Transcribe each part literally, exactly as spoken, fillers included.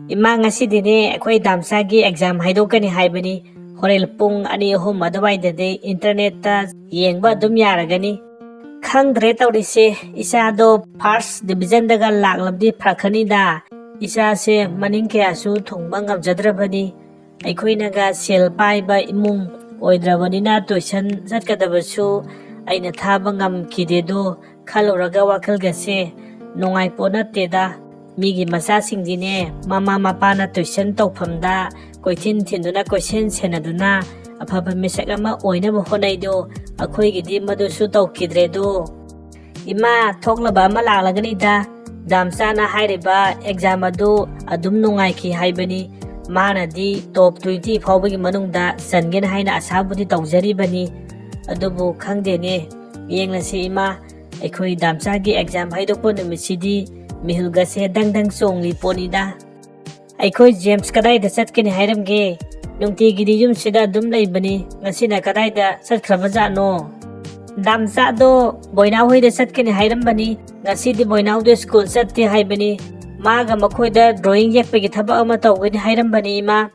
ꯏꯃꯥ, ꯉꯁꯤꯗꯤꯅꯦ ꯑꯩꯈꯣꯏ ꯗꯥꯝꯆꯥꯒꯤ ꯑꯦꯛꯖꯥꯝ ꯍꯥꯏꯗꯣꯛꯀꯅꯤ ꯍꯥꯏꯕꯅꯤ꯫ ꯍꯣꯔꯦꯟ ꯄꯨꯡ ꯑꯅꯤ ꯑꯍꯨꯝ ꯑꯗꯨꯋꯥꯏꯗꯗꯤ ꯏꯟꯇꯔꯅꯦꯠꯇ ꯌꯦꯡꯕ ꯑꯗꯨꯝ ꯌꯥꯔꯒꯅꯤ꯫ ꯈꯪꯗ꯭ꯔꯦ ꯇꯧꯔꯤꯁꯦ, ꯏꯆꯥꯗꯣ ꯐꯥꯔꯁ ꯗꯤꯕꯤꯖꯟꯗꯒ ꯂꯥꯛꯂꯕꯗꯤ ꯐꯔꯛꯀꯅꯤꯗ꯫ ꯏꯆꯥꯁꯦ ꯃꯅꯤꯡ ꯀꯌꯥꯁꯨ ꯊꯨꯡꯕ ꯉꯝꯖꯗ꯭ꯔꯕꯅꯤ꯫ ꯑꯩꯈꯣꯏꯅꯒ ꯁꯦꯜ ꯄꯥꯏꯕ ꯏꯃꯨꯡ ꯑꯣꯏꯗ꯭ꯔꯕꯅꯤꯅ ꯇꯨꯏꯁꯟ ꯆꯠꯀꯗꯕꯁꯨ ꯑꯩꯅ ꯊꯥꯕ ꯉꯝꯈꯤꯗꯦꯗꯣ꯫ ꯈꯜꯂꯨꯔꯒ ꯋꯥꯈꯜꯒꯁꯦ ꯅꯨꯡꯉꯥꯏꯄꯣꯠ ꯅꯠꯇꯦꯗ꯫ ꯃꯤꯒꯤ ꯃꯆꯥꯁꯤꯡꯗꯤꯅꯦ ꯃꯃꯥ ꯃꯄꯥꯅ ꯇꯨꯏꯁꯟ ꯇꯧꯐꯝꯗ ꯀꯣꯏꯊꯤꯟ ꯊꯤꯟꯗꯨꯅ ꯀꯣꯏꯁꯦꯟ ꯁꯦꯟꯅꯗꯨꯅ ꯑꯐꯕ ꯃꯤꯁꯛ ꯑꯃ ꯑꯣꯏꯅꯕ ꯍꯣꯠꯅꯩꯗꯣ, ꯑꯩꯈꯣꯏꯒꯤꯗꯤ ꯃꯗꯨꯁꯨ ꯇꯧꯈꯤꯗ꯭ꯔꯦꯗꯣ꯫ ꯏꯃꯥ, ꯊꯣꯛꯂꯕ ꯑꯃ ꯂꯥꯛꯂꯒꯅꯤꯗ꯫ ꯗꯥꯝꯆꯥꯅ ꯍꯥꯏꯔꯤꯕ ꯑꯦꯛꯖꯥꯝ ꯑꯗꯨ ꯑꯗꯨꯝ ꯅꯨꯡꯉꯥꯏꯈꯤ ꯍꯥꯏꯕꯅꯤ꯫ ꯃꯥꯅꯗꯤ ꯇꯣꯞ ꯇ꯭ꯋꯦꯟꯇꯤ ꯐꯥꯎꯕꯒꯤ ꯃꯅꯨꯡꯗ ꯆꯟꯒꯅꯤ ꯍꯥꯏꯅ ꯑꯁꯥꯕꯨꯗꯤ ꯇꯧꯖꯔꯤꯕꯅꯤ꯫ ꯑꯗꯨꯕꯨ ꯈꯪꯗꯦꯅꯦ, ꯌꯦꯡꯂꯁꯤ ꯏꯃꯥ꯫ ꯑꯩꯈꯣꯏ ꯗꯥꯝꯆꯥꯒꯤ ꯑꯦꯛꯖꯥꯝ ꯍꯥꯏꯗꯣꯛꯄ ꯅꯨꯃꯤꯠꯁꯤꯗꯤ ꯃꯤꯍꯨꯜꯒꯁꯦ ꯗꯪ ꯗꯪ ꯆꯣꯡꯂꯤ ꯄꯣꯠꯅꯤꯗ꯫ ꯑꯩꯈꯣꯏ ꯖꯦꯝꯁ ꯀꯗꯥꯏꯗ ꯆꯠꯀꯅꯤ ꯍꯥꯏꯔꯝꯒꯦ? ꯅꯨꯡꯇꯤꯒꯤꯗꯤ ꯌꯨꯝꯁꯤꯗ ꯑꯗꯨꯝ ꯂꯩꯕꯅꯤ, ꯉꯁꯤꯅ ꯀꯗꯥꯏꯗ ꯆꯠꯈ꯭ꯔꯕꯖꯥꯠꯅꯣ? ꯗꯥꯝꯆꯥꯗꯣ ꯕꯣꯏꯅꯥ ꯍꯣꯏꯗ ꯆꯠꯀꯅꯤ ꯍꯥꯏꯔꯝꯕꯅꯤ, ꯉꯁꯤꯗꯤ ꯕꯣꯏꯅꯥꯎꯗꯣ ꯁ꯭ꯀꯨꯜ ꯆꯠꯇꯦ ꯍꯥꯏꯕꯅꯤ꯫ ꯃꯥꯒ ꯃꯈꯣꯏꯗ ꯗ꯭ꯔꯣꯌꯤꯡ ꯌꯦꯛꯄꯒꯤ ꯊꯕꯛ ꯑꯃ ꯇꯧꯒꯅꯤ ꯍꯥꯏꯔꯝꯕꯅꯤ ꯏꯃꯥ꯫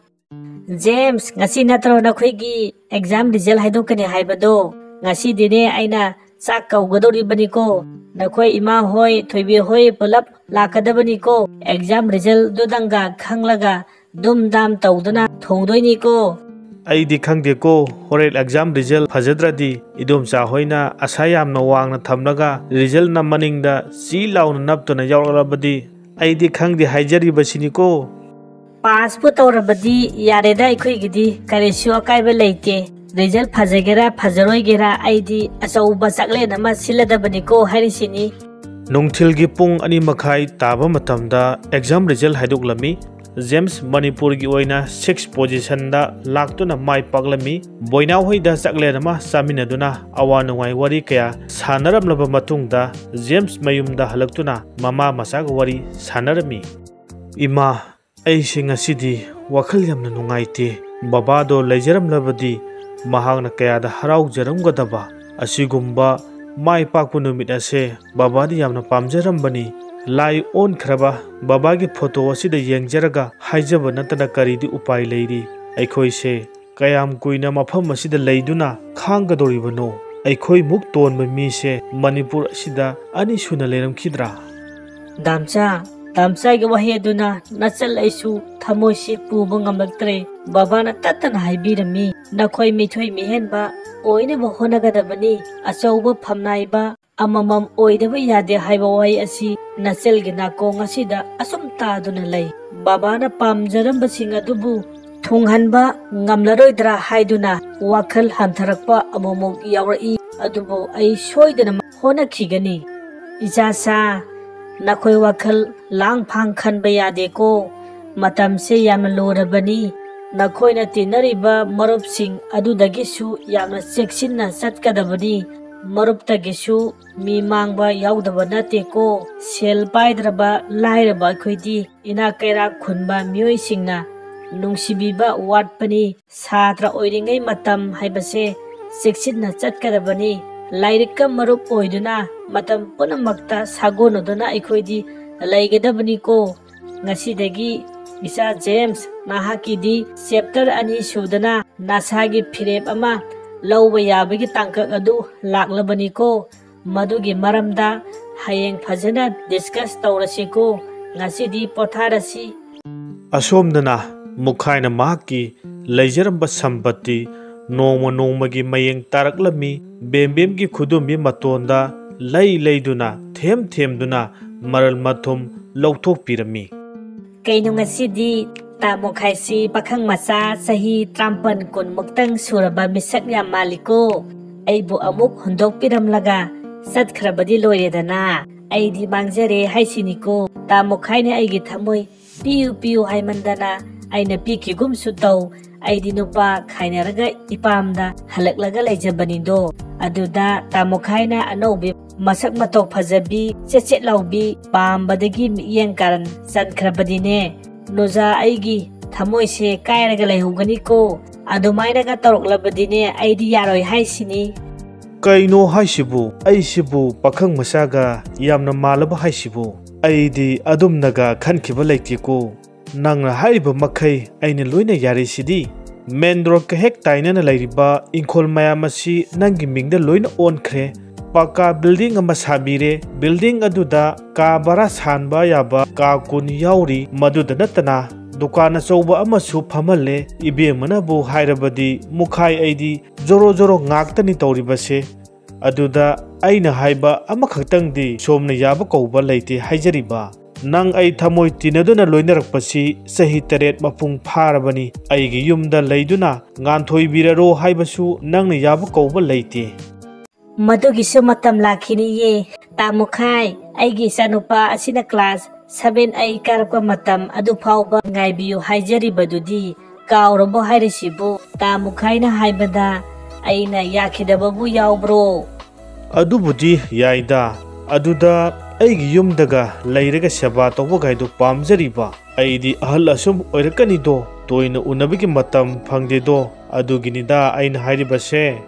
ꯖꯦꯝꯁ, ꯉꯁꯤ ꯅꯠꯇ꯭ꯔꯣ ꯅꯈꯣꯏꯒꯤ ꯑꯦꯛꯖꯥꯝ ꯔꯤꯖꯜ ꯍꯥꯏꯗꯣꯛꯀꯅꯤ ꯍꯥꯏꯕꯗꯣ? ꯉꯁꯤꯗꯤꯅꯦ ꯑꯩꯅ ꯆꯥꯛ ꯀꯧꯒꯗꯧꯔꯤꯕꯅꯤꯀꯣ꯫ ꯅꯈꯣꯏ ꯏꯃꯥ ꯍꯣꯏ, ꯊꯣꯏꯕꯤ ꯍꯣꯏ ꯄꯨꯂꯞ ꯂꯥꯛꯀꯗꯕꯅꯤꯀꯣ꯫ ꯑꯦꯛꯖꯥꯝ ꯔꯤꯖꯜꯗꯨꯗꯪꯒ ꯈꯪꯂꯒ ꯗꯨꯝ ꯗꯥꯝ ꯇꯧꯗꯨꯅ ꯊꯣꯡꯗꯣꯏꯅꯤꯀꯣ꯫ ꯑꯩꯗꯤ ꯈꯪꯗꯦꯀꯣ, ꯍꯣꯔꯦꯟ ꯑꯦꯛꯖꯥꯝ ꯔꯤꯖꯜ ꯐꯖꯗ꯭ꯔꯗꯤ ꯏꯗꯣꯝꯆꯥ ꯍꯣꯏꯅ ꯑꯁꯥ ꯌꯥꯝꯅ ꯋꯥꯡꯅ ꯊꯝꯂꯒ ꯔꯤꯖꯜꯅ ꯃꯅꯤꯡꯗ ꯆꯤ ꯂꯥꯎꯅ ꯅꯞꯇꯨꯅ ꯌꯥꯎꯔꯛꯂꯕꯗꯤ ꯑꯩꯗꯤ ꯈꯪꯗꯦ ꯍꯥꯏꯖꯔꯤꯕꯁꯤꯅꯤꯀꯣ꯫ ꯄꯥꯁꯄꯨ ꯇꯧꯔꯕꯗꯤ ꯌꯥꯔꯦꯗ, ꯑꯩꯈꯣꯏꯒꯤꯗꯤ ꯀꯔꯤꯁꯨ ꯑꯀꯥꯏꯕ ꯂꯩꯇꯦ꯫ ꯔꯤꯖꯜ ꯐꯖꯒꯦꯔꯥ ꯐꯖꯔꯣꯏꯒꯦꯔꯥ ꯑꯩꯗꯤ ꯑꯆꯧꯕ ꯆꯥꯛꯂꯦꯟ ꯑꯃ ꯁꯤꯜꯂꯗꯕꯅꯤꯀꯣ ꯍꯥꯏꯔꯤꯁꯤꯅꯤ꯫ ꯅꯨꯡꯊꯤꯜꯒꯤ ꯄꯨꯡ ꯑꯅꯤ ꯃꯈꯥꯏ ꯇꯥꯕ ꯃꯇꯝꯗ ꯑꯦꯛꯖꯥꯝ ꯔꯤꯖꯜ ꯍꯥꯏꯗꯣꯛꯂꯝꯃꯤ꯫ ꯖꯦꯝꯁ ꯃꯅꯤꯄꯨꯔꯒꯤ ꯑꯣꯏꯅ ꯁꯤꯛꯁ ꯄꯣꯖꯤꯁꯟꯗ ꯂꯥꯛꯇꯨꯅ ꯃꯥꯏ ꯄꯥꯛꯂꯝꯃꯤ꯫ ꯕꯣꯏꯅꯥꯎ ꯍꯣꯏꯗ ꯆꯥꯛꯂꯦꯟ ꯑꯃ ꯆꯥꯃꯤꯟꯅꯗꯨꯅ ꯑꯋꯥ ꯅꯨꯡꯉꯥꯏ ꯋꯥꯔꯤ ꯀꯌꯥ ꯁꯥꯟꯅꯔꯝꯂꯕ ꯃꯇꯨꯡꯗ ꯖꯦꯝꯁ ꯃꯌꯨꯝꯗ ꯍꯜꯂꯛꯇꯨꯅ ꯃꯃꯥ ꯃꯆꯥꯒ ꯋꯥꯔꯤ ꯁꯥꯟꯅꯔꯝꯃꯤ꯫ ꯏꯃꯥ, ꯑꯩꯁꯦ ꯉꯁꯤꯗꯤ ꯋꯥꯈꯜ ꯌꯥꯝꯅ ꯅꯨꯡꯉꯥꯏꯇꯦ꯫ ꯕꯕꯥꯗꯣ ꯂꯩꯖꯔꯝꯂꯕꯗꯤ ꯃꯍꯥꯛꯅ ꯀꯌꯥꯗ ꯍꯔꯥꯎꯖꯔꯝꯒꯗꯕ꯫ ꯑꯁꯤꯒꯨꯝꯕ ꯃꯥꯏ ꯄꯥꯛꯄ ꯅꯨꯃꯤꯠ ꯑꯁꯦ ꯕꯕꯥꯗꯤ ꯌꯥꯝꯅ ꯄꯥꯝꯖꯔꯝꯕꯅꯤ꯫ ꯂꯥꯏ ꯑꯣꯟꯈ꯭ꯔꯕ ꯕꯕꯥꯒꯤ ꯐꯣꯇꯣ ꯑꯁꯤꯗ ꯌꯦꯡꯖꯔꯒ ꯍꯥꯏꯖꯕ ꯅꯠꯇꯅ ꯀꯔꯤꯗꯤ ꯎꯄꯥꯏ ꯂꯩꯔꯤ? ꯑꯩꯈꯣꯏꯁꯦ ꯀꯌꯥꯝ ꯀꯨꯏꯅ ꯃꯐꯝ ꯑꯁꯤꯗ ꯂꯩꯗꯨꯅ ꯈꯥꯡꯒꯗꯧꯔꯤꯕꯅꯣ? ꯑꯩꯈꯣꯏꯃꯨꯛ ꯇꯣꯟꯕ ꯃꯤꯁꯦ ꯃꯅꯤꯄꯨꯔ ꯑꯁꯤꯗ ꯑꯅꯤ ꯁꯨꯅ ꯂꯩꯔꯝꯈꯤꯗ꯭ꯔꯥ? ꯗꯥꯝꯆꯥ, ꯗꯥꯝꯆꯥꯒꯤ ꯋꯥꯍꯩ ꯑꯗꯨꯅ ꯅꯆꯜ ꯑꯩꯁꯨ ꯊꯃꯣꯏꯁꯤ ꯄꯨꯕ ꯉꯝꯂꯛꯇ꯭ꯔꯦ꯫ ꯕꯕꯥꯅ ꯇꯠꯇꯅ ꯍꯥꯏꯕꯤꯔꯝꯃꯤ, "ꯅꯈꯣꯏ ꯃꯤꯊꯣꯏ ꯃꯤꯍꯦꯟꯕ ꯑꯣꯏꯅꯕ ꯍꯣꯠꯅꯒꯗꯕꯅꯤ꯫ ꯑꯆꯧꯕ ꯐꯝꯅꯥꯏꯕ ꯑꯃꯃꯝ ꯑꯣꯏꯗꯕ ꯌꯥꯗꯦ" ꯍꯥꯏꯕ ꯋꯥꯍꯩ ꯑꯁꯤ ꯅꯆꯜꯒꯤ ꯅꯥꯀꯣꯡ ꯑꯁꯤꯗ ꯑꯁꯨꯝ ꯇꯥꯗꯨꯅ ꯂꯩ꯫ ꯕꯕꯥꯅ ꯄꯥꯝꯖꯔꯝꯕꯁꯤꯡ ꯑꯗꯨꯕꯨ ꯊꯨꯡꯍꯟꯕ ꯉꯝꯂꯔꯣꯏꯗ꯭ꯔꯥ ꯍꯥꯏꯗꯨꯅ ꯋꯥꯈꯜ ꯍꯟꯊꯔꯛꯄ ꯑꯃꯨꯛꯃꯨꯛ ꯌꯥꯎꯔꯛꯏ꯫ ꯑꯗꯨꯕꯨ ꯑꯩ ꯁꯣꯏꯗꯅ ꯍꯣꯠꯅꯈꯤꯒꯅꯤ꯫ ꯏꯆꯥꯁꯥ, ꯅꯈꯣꯏ ꯋꯥꯈꯜ ꯂꯥꯡ ꯐꯥꯡ ꯈꯟꯕ ꯌꯥꯗꯦꯀꯣ꯫ ꯃꯇꯝꯁꯦ ꯌꯥꯝꯅ ꯂꯨꯔꯕꯅꯤ꯫ ꯅꯈꯣꯏꯅ ꯇꯤꯟꯅꯔꯤꯕ ꯃꯔꯨꯞꯁꯤꯡ ꯑꯗꯨꯗꯒꯤꯁꯨ ꯌꯥꯝꯅ ꯆꯦꯛꯁꯤꯟꯅ ꯆꯠꯀꯗꯕꯅꯤ꯫ ꯃꯔꯨꯞꯇꯒꯤꯁꯨ ꯃꯤ ꯃꯥꯡꯕ ꯌꯥꯎꯗꯕ ꯅꯠꯇꯦꯀꯣ꯫ ꯁꯦꯜ ꯄꯥꯏꯗ꯭ꯔꯕ ꯂꯥꯏꯔꯕ ꯑꯩꯈꯣꯏꯗꯤ ꯏꯅꯥꯛ ꯀꯩꯔꯥꯛ ꯈꯨꯟꯕ ꯃꯤꯑꯣꯏꯁꯤꯡꯅ ꯅꯨꯡꯁꯤꯕꯤꯕ ꯋꯥꯠꯄꯅꯤ꯫ ꯁꯥꯇ꯭ꯔ ꯑꯣꯏꯔꯤꯉꯩ ꯃꯇꯝ ꯍꯥꯏꯕꯁꯦ ꯆꯦꯛꯁꯤꯟꯅ ꯆꯠꯀꯗꯕꯅꯤ꯫ ꯂꯥꯏꯔꯤꯛꯀ ꯃꯔꯨꯞ ꯑꯣꯏꯗꯨꯅ ꯃꯇꯝ ꯄꯨꯝꯅꯃꯛꯇ ꯁꯥꯒꯣꯟꯅꯗꯨꯅ ꯑꯩꯈꯣꯏꯗꯤ ꯂꯩꯒꯗꯕꯅꯤꯀꯣ꯫ ꯉꯁꯤꯗꯒꯤ ꯏꯆꯥ ꯖꯦꯝꯁ, ꯅꯍꯥꯛꯀꯤꯗꯤ ꯆꯦꯞꯇꯔ ꯑꯅꯤ ꯁꯨꯗꯅ ꯅꯁꯥꯒꯤ ꯐꯤꯔꯦꯞ ꯑꯃ ꯂꯧꯕ ꯌꯥꯕꯒꯤ ꯇꯥꯡꯀꯛ ꯑꯗꯨ ꯂꯥꯛꯂꯕꯅꯤꯀꯣ꯫ ꯃꯗꯨꯒꯤ ꯃꯔꯝꯗ ꯍꯌꯦꯡ ꯐꯖꯅ ꯗꯤꯁꯀꯁ ꯇꯧꯔꯁꯤꯀꯣ꯫ ꯉꯁꯤꯗꯤ ꯄꯣꯊꯥꯔꯁꯤ꯫ ꯑꯁꯣꯝꯗꯅ ꯃꯨꯈꯥꯏꯅ ꯃꯍꯥꯛꯀꯤ ꯂꯩꯖꯔꯝꯕ ꯁꯝꯄꯇꯤ ꯅꯣꯡꯃ ꯅꯣꯡꯃꯒꯤ ꯃꯌꯦꯡ ꯇꯥꯔꯛꯂꯝꯃꯤ꯫ ꯕꯦꯝꯕꯦꯝꯒꯤ ꯈꯨꯗꯣꯝꯕꯤ ꯃꯇꯣꯟꯗ ꯂꯩ ꯂꯩꯗꯨꯅ, ꯊꯦꯝ ꯊꯦꯝꯗꯨꯅ ꯃꯔꯜ ꯃꯊꯨꯝ ꯂꯧꯊꯣꯛꯄꯤꯔꯝꯃꯤ꯫ ꯀꯩꯅꯣ ꯉꯁꯤꯗꯤ ꯇꯥ ꯃꯈꯥꯏꯁꯤ ꯄꯥꯈꯪ ꯃꯆꯥ ꯆꯍꯤ ꯇꯔꯥꯃꯥꯄꯟ ꯀꯨꯟ ꯃꯨꯛꯇꯪ ꯁꯨꯔꯕ ꯃꯤꯁꯛ ꯌꯥꯝ ꯃꯥꯜꯂꯤꯀꯣ? ꯑꯩꯕꯨ ꯑꯃꯨꯛ ꯍꯨꯟꯗꯣꯛꯄꯤꯔꯝꯂꯒ ꯆꯠꯈ꯭ꯔꯕꯗꯤ ꯂꯣꯏꯔꯦꯗꯅ꯫ ꯑꯩꯗꯤ ꯃꯥꯡꯖꯔꯦ ꯍꯥꯏꯁꯤꯅꯤꯀꯣ꯫ ꯇꯥ ꯃꯈꯥꯏꯅ ꯑꯩꯒꯤ ꯊꯃꯣꯏ ꯄꯤꯌꯨ ꯄꯤꯌꯨ ꯍꯥꯏꯃꯟꯗꯅ ꯑꯩꯅ ꯄꯤꯈꯤꯒꯨꯝꯁꯨ ꯇꯧ꯫ ꯑꯩꯗꯤ ꯅꯨꯄꯥ ꯈꯥꯏꯅꯔꯒ ꯏꯄꯥꯝꯗ ꯍꯜꯂꯛꯂꯒ ꯂꯩꯖꯕꯅꯤꯗꯣ꯫ ꯑꯗꯨꯗ ꯇꯥ ꯃꯈꯥꯏꯅ ꯑꯅꯧꯕꯤ ꯃꯁꯛ ꯃꯇꯧ ꯐꯖꯕꯤ, ꯆꯦꯠ ꯆꯦꯠ ꯂꯥꯎꯕꯤ ꯄꯥꯝꯕꯗꯒꯤ ꯃꯤꯠꯌꯦꯡ ꯀꯥꯔꯟ ꯆꯟꯈ꯭ꯔꯕꯅꯤꯅꯦ꯫ ꯅꯣꯖꯥ, ꯑꯩꯒꯤ ꯊꯃꯣꯏꯁꯦ ꯀꯥꯏꯔꯒ ꯂꯩꯍꯧꯒꯅꯤꯀꯣ꯫ ꯑꯗꯨꯃꯥꯏꯅꯒ ꯇꯧꯔꯛꯂꯕꯗꯤꯅꯦ ꯑꯩꯗꯤ ꯌꯥꯔꯣꯏ ꯍꯥꯏꯁꯤꯅꯤ꯫ ꯀꯩꯅꯣ ꯍꯥꯏꯁꯤꯕꯨ? ꯑꯩꯁꯤꯕꯨ ꯄꯥꯈꯪ ꯃꯆꯥꯒ ꯌꯥꯝꯅ ꯃꯥꯜꯂꯕ ꯍꯥꯏꯁꯤꯕꯨ? ꯑꯩꯗꯤ ꯑꯗꯨꯝꯅꯒ ꯈꯟꯈꯤꯕ ꯂꯩꯇꯦꯀꯣ꯫ ꯅꯪꯅ ꯍꯥꯏꯔꯤꯕ ꯃꯈꯩ ꯑꯩꯅ ꯂꯣꯏꯅ ꯌꯥꯔꯤꯁꯤꯗꯤ꯫ ꯃꯦꯟ ꯔꯣꯗꯀ ꯍꯦꯛ ꯇꯥꯏꯅꯅ ꯂꯩꯔꯤꯕ ꯏꯪꯈꯣꯜ ꯃꯌꯥꯝ ꯑꯁꯤ ꯅꯪꯒꯤ ꯃꯤꯡꯗ ꯂꯣꯏꯅ ꯑꯣꯟꯈ꯭ꯔꯦ꯫ ꯄꯀꯥ ꯕꯤꯜꯗꯤꯡ ꯑꯃ ꯁꯥꯕꯤꯔꯦ꯫ ꯕꯤꯜꯗꯤꯡ ꯑꯗꯨꯗ ꯀꯥ ꯚꯔꯥ ꯁꯥꯟꯕ ꯌꯥꯕ ꯀꯥ ꯀꯨꯟ ꯌꯥꯎꯔꯤ꯫ ꯃꯗꯨꯗ ꯅꯠꯇꯅ ꯗꯨꯀꯥꯟ ꯑꯆꯧꯕ ꯑꯃꯁꯨ ꯐꯝꯍꯜꯂꯦ꯫ ꯏꯕꯦꯝꯃꯅꯕꯨ ꯍꯥꯏꯔꯕꯗꯤ ꯃꯨꯈꯥꯏ ꯑꯩꯗꯤ ꯖꯣꯔꯣ ꯖꯣꯔꯣ ꯉꯥꯛꯇꯅꯤ ꯇꯧꯔꯤꯕꯁꯦ꯫ ꯑꯗꯨꯗ ꯑꯩꯅ ꯍꯥꯏꯕ ꯑꯃꯈꯛꯇꯪꯗꯤ ꯁꯣꯝꯅ ꯌꯥꯕ ꯀꯧꯕ ꯂꯩꯇꯦ ꯍꯥꯏꯖꯔꯤꯕ꯫ ꯅꯪ ꯑꯩ ꯊꯃꯣꯏ ꯇꯤꯟꯅꯗꯨꯅ ꯂꯣꯏꯅꯔꯛꯄꯁꯤ ꯆꯍꯤ ꯇꯔꯦꯠ ꯃꯄꯨꯡ ꯐꯥꯔꯕꯅꯤ꯫ ꯑꯩꯒꯤ ꯌꯨꯝꯗ ꯂꯩꯗꯨꯅ ꯉꯥꯟꯊꯣꯏꯕꯤꯔꯔꯣ ꯍꯥꯏꯕꯁꯨ ꯅꯪꯅ ꯌꯥꯕ ꯀꯧꯕ ꯂꯩꯇꯦ꯫ ꯃꯗꯨꯒꯤꯁꯨ ꯃꯇꯝ ꯂꯥꯛꯈꯤꯅꯤꯌꯦ꯫ ꯇꯥꯃꯨꯈꯥꯏ, ꯑꯩꯒꯤ ꯏꯆꯥꯅꯨꯄꯥ ꯑꯁꯤꯅ ꯀ꯭ꯂꯥꯁ ꯁꯚꯦꯟ ꯑꯩꯠ ꯀꯥꯔꯛꯄ ꯃꯇꯝ ꯑꯗꯨ ꯐꯥꯎꯕ ꯉꯥꯏꯕꯤꯌꯨ ꯍꯥꯏꯖꯔꯤꯕꯗꯨꯗꯤ ꯀꯥꯎꯔꯕꯣ ꯍꯥꯏꯔꯤꯁꯤꯕꯨ? ꯇꯥꯃꯨꯈꯥꯏꯅ ꯍꯥꯏꯕꯗ ꯑꯩꯅ ꯌꯥꯈꯤꯗꯕꯕꯨ ꯌꯥꯎꯕ꯭ꯔꯣ? ꯑꯗꯨꯕꯨꯗꯤ ꯌꯥꯏꯗ꯫ ꯑꯗꯨꯗ ꯑꯩꯒꯤ ꯌꯨꯝꯗꯒ ꯂꯩꯔꯒ ꯁꯦꯕꯥ ꯇꯧꯕꯒꯥꯏꯗꯣ ꯄꯥꯝꯖꯔꯤꯕ꯫ ꯑꯩꯗꯤ ꯑꯍꯜ ꯑꯁꯨꯝ ꯑꯣꯏꯔꯛꯀꯅꯤꯗꯣ, ꯇꯣꯏꯅ ꯎꯅꯕꯒꯤ ꯃꯇꯝ ꯐꯪꯗꯦꯗꯣ, ꯑꯗꯨꯒꯤꯅꯤꯗ ꯑꯩꯅ ꯍꯥꯏꯔꯤꯕꯁꯦ꯫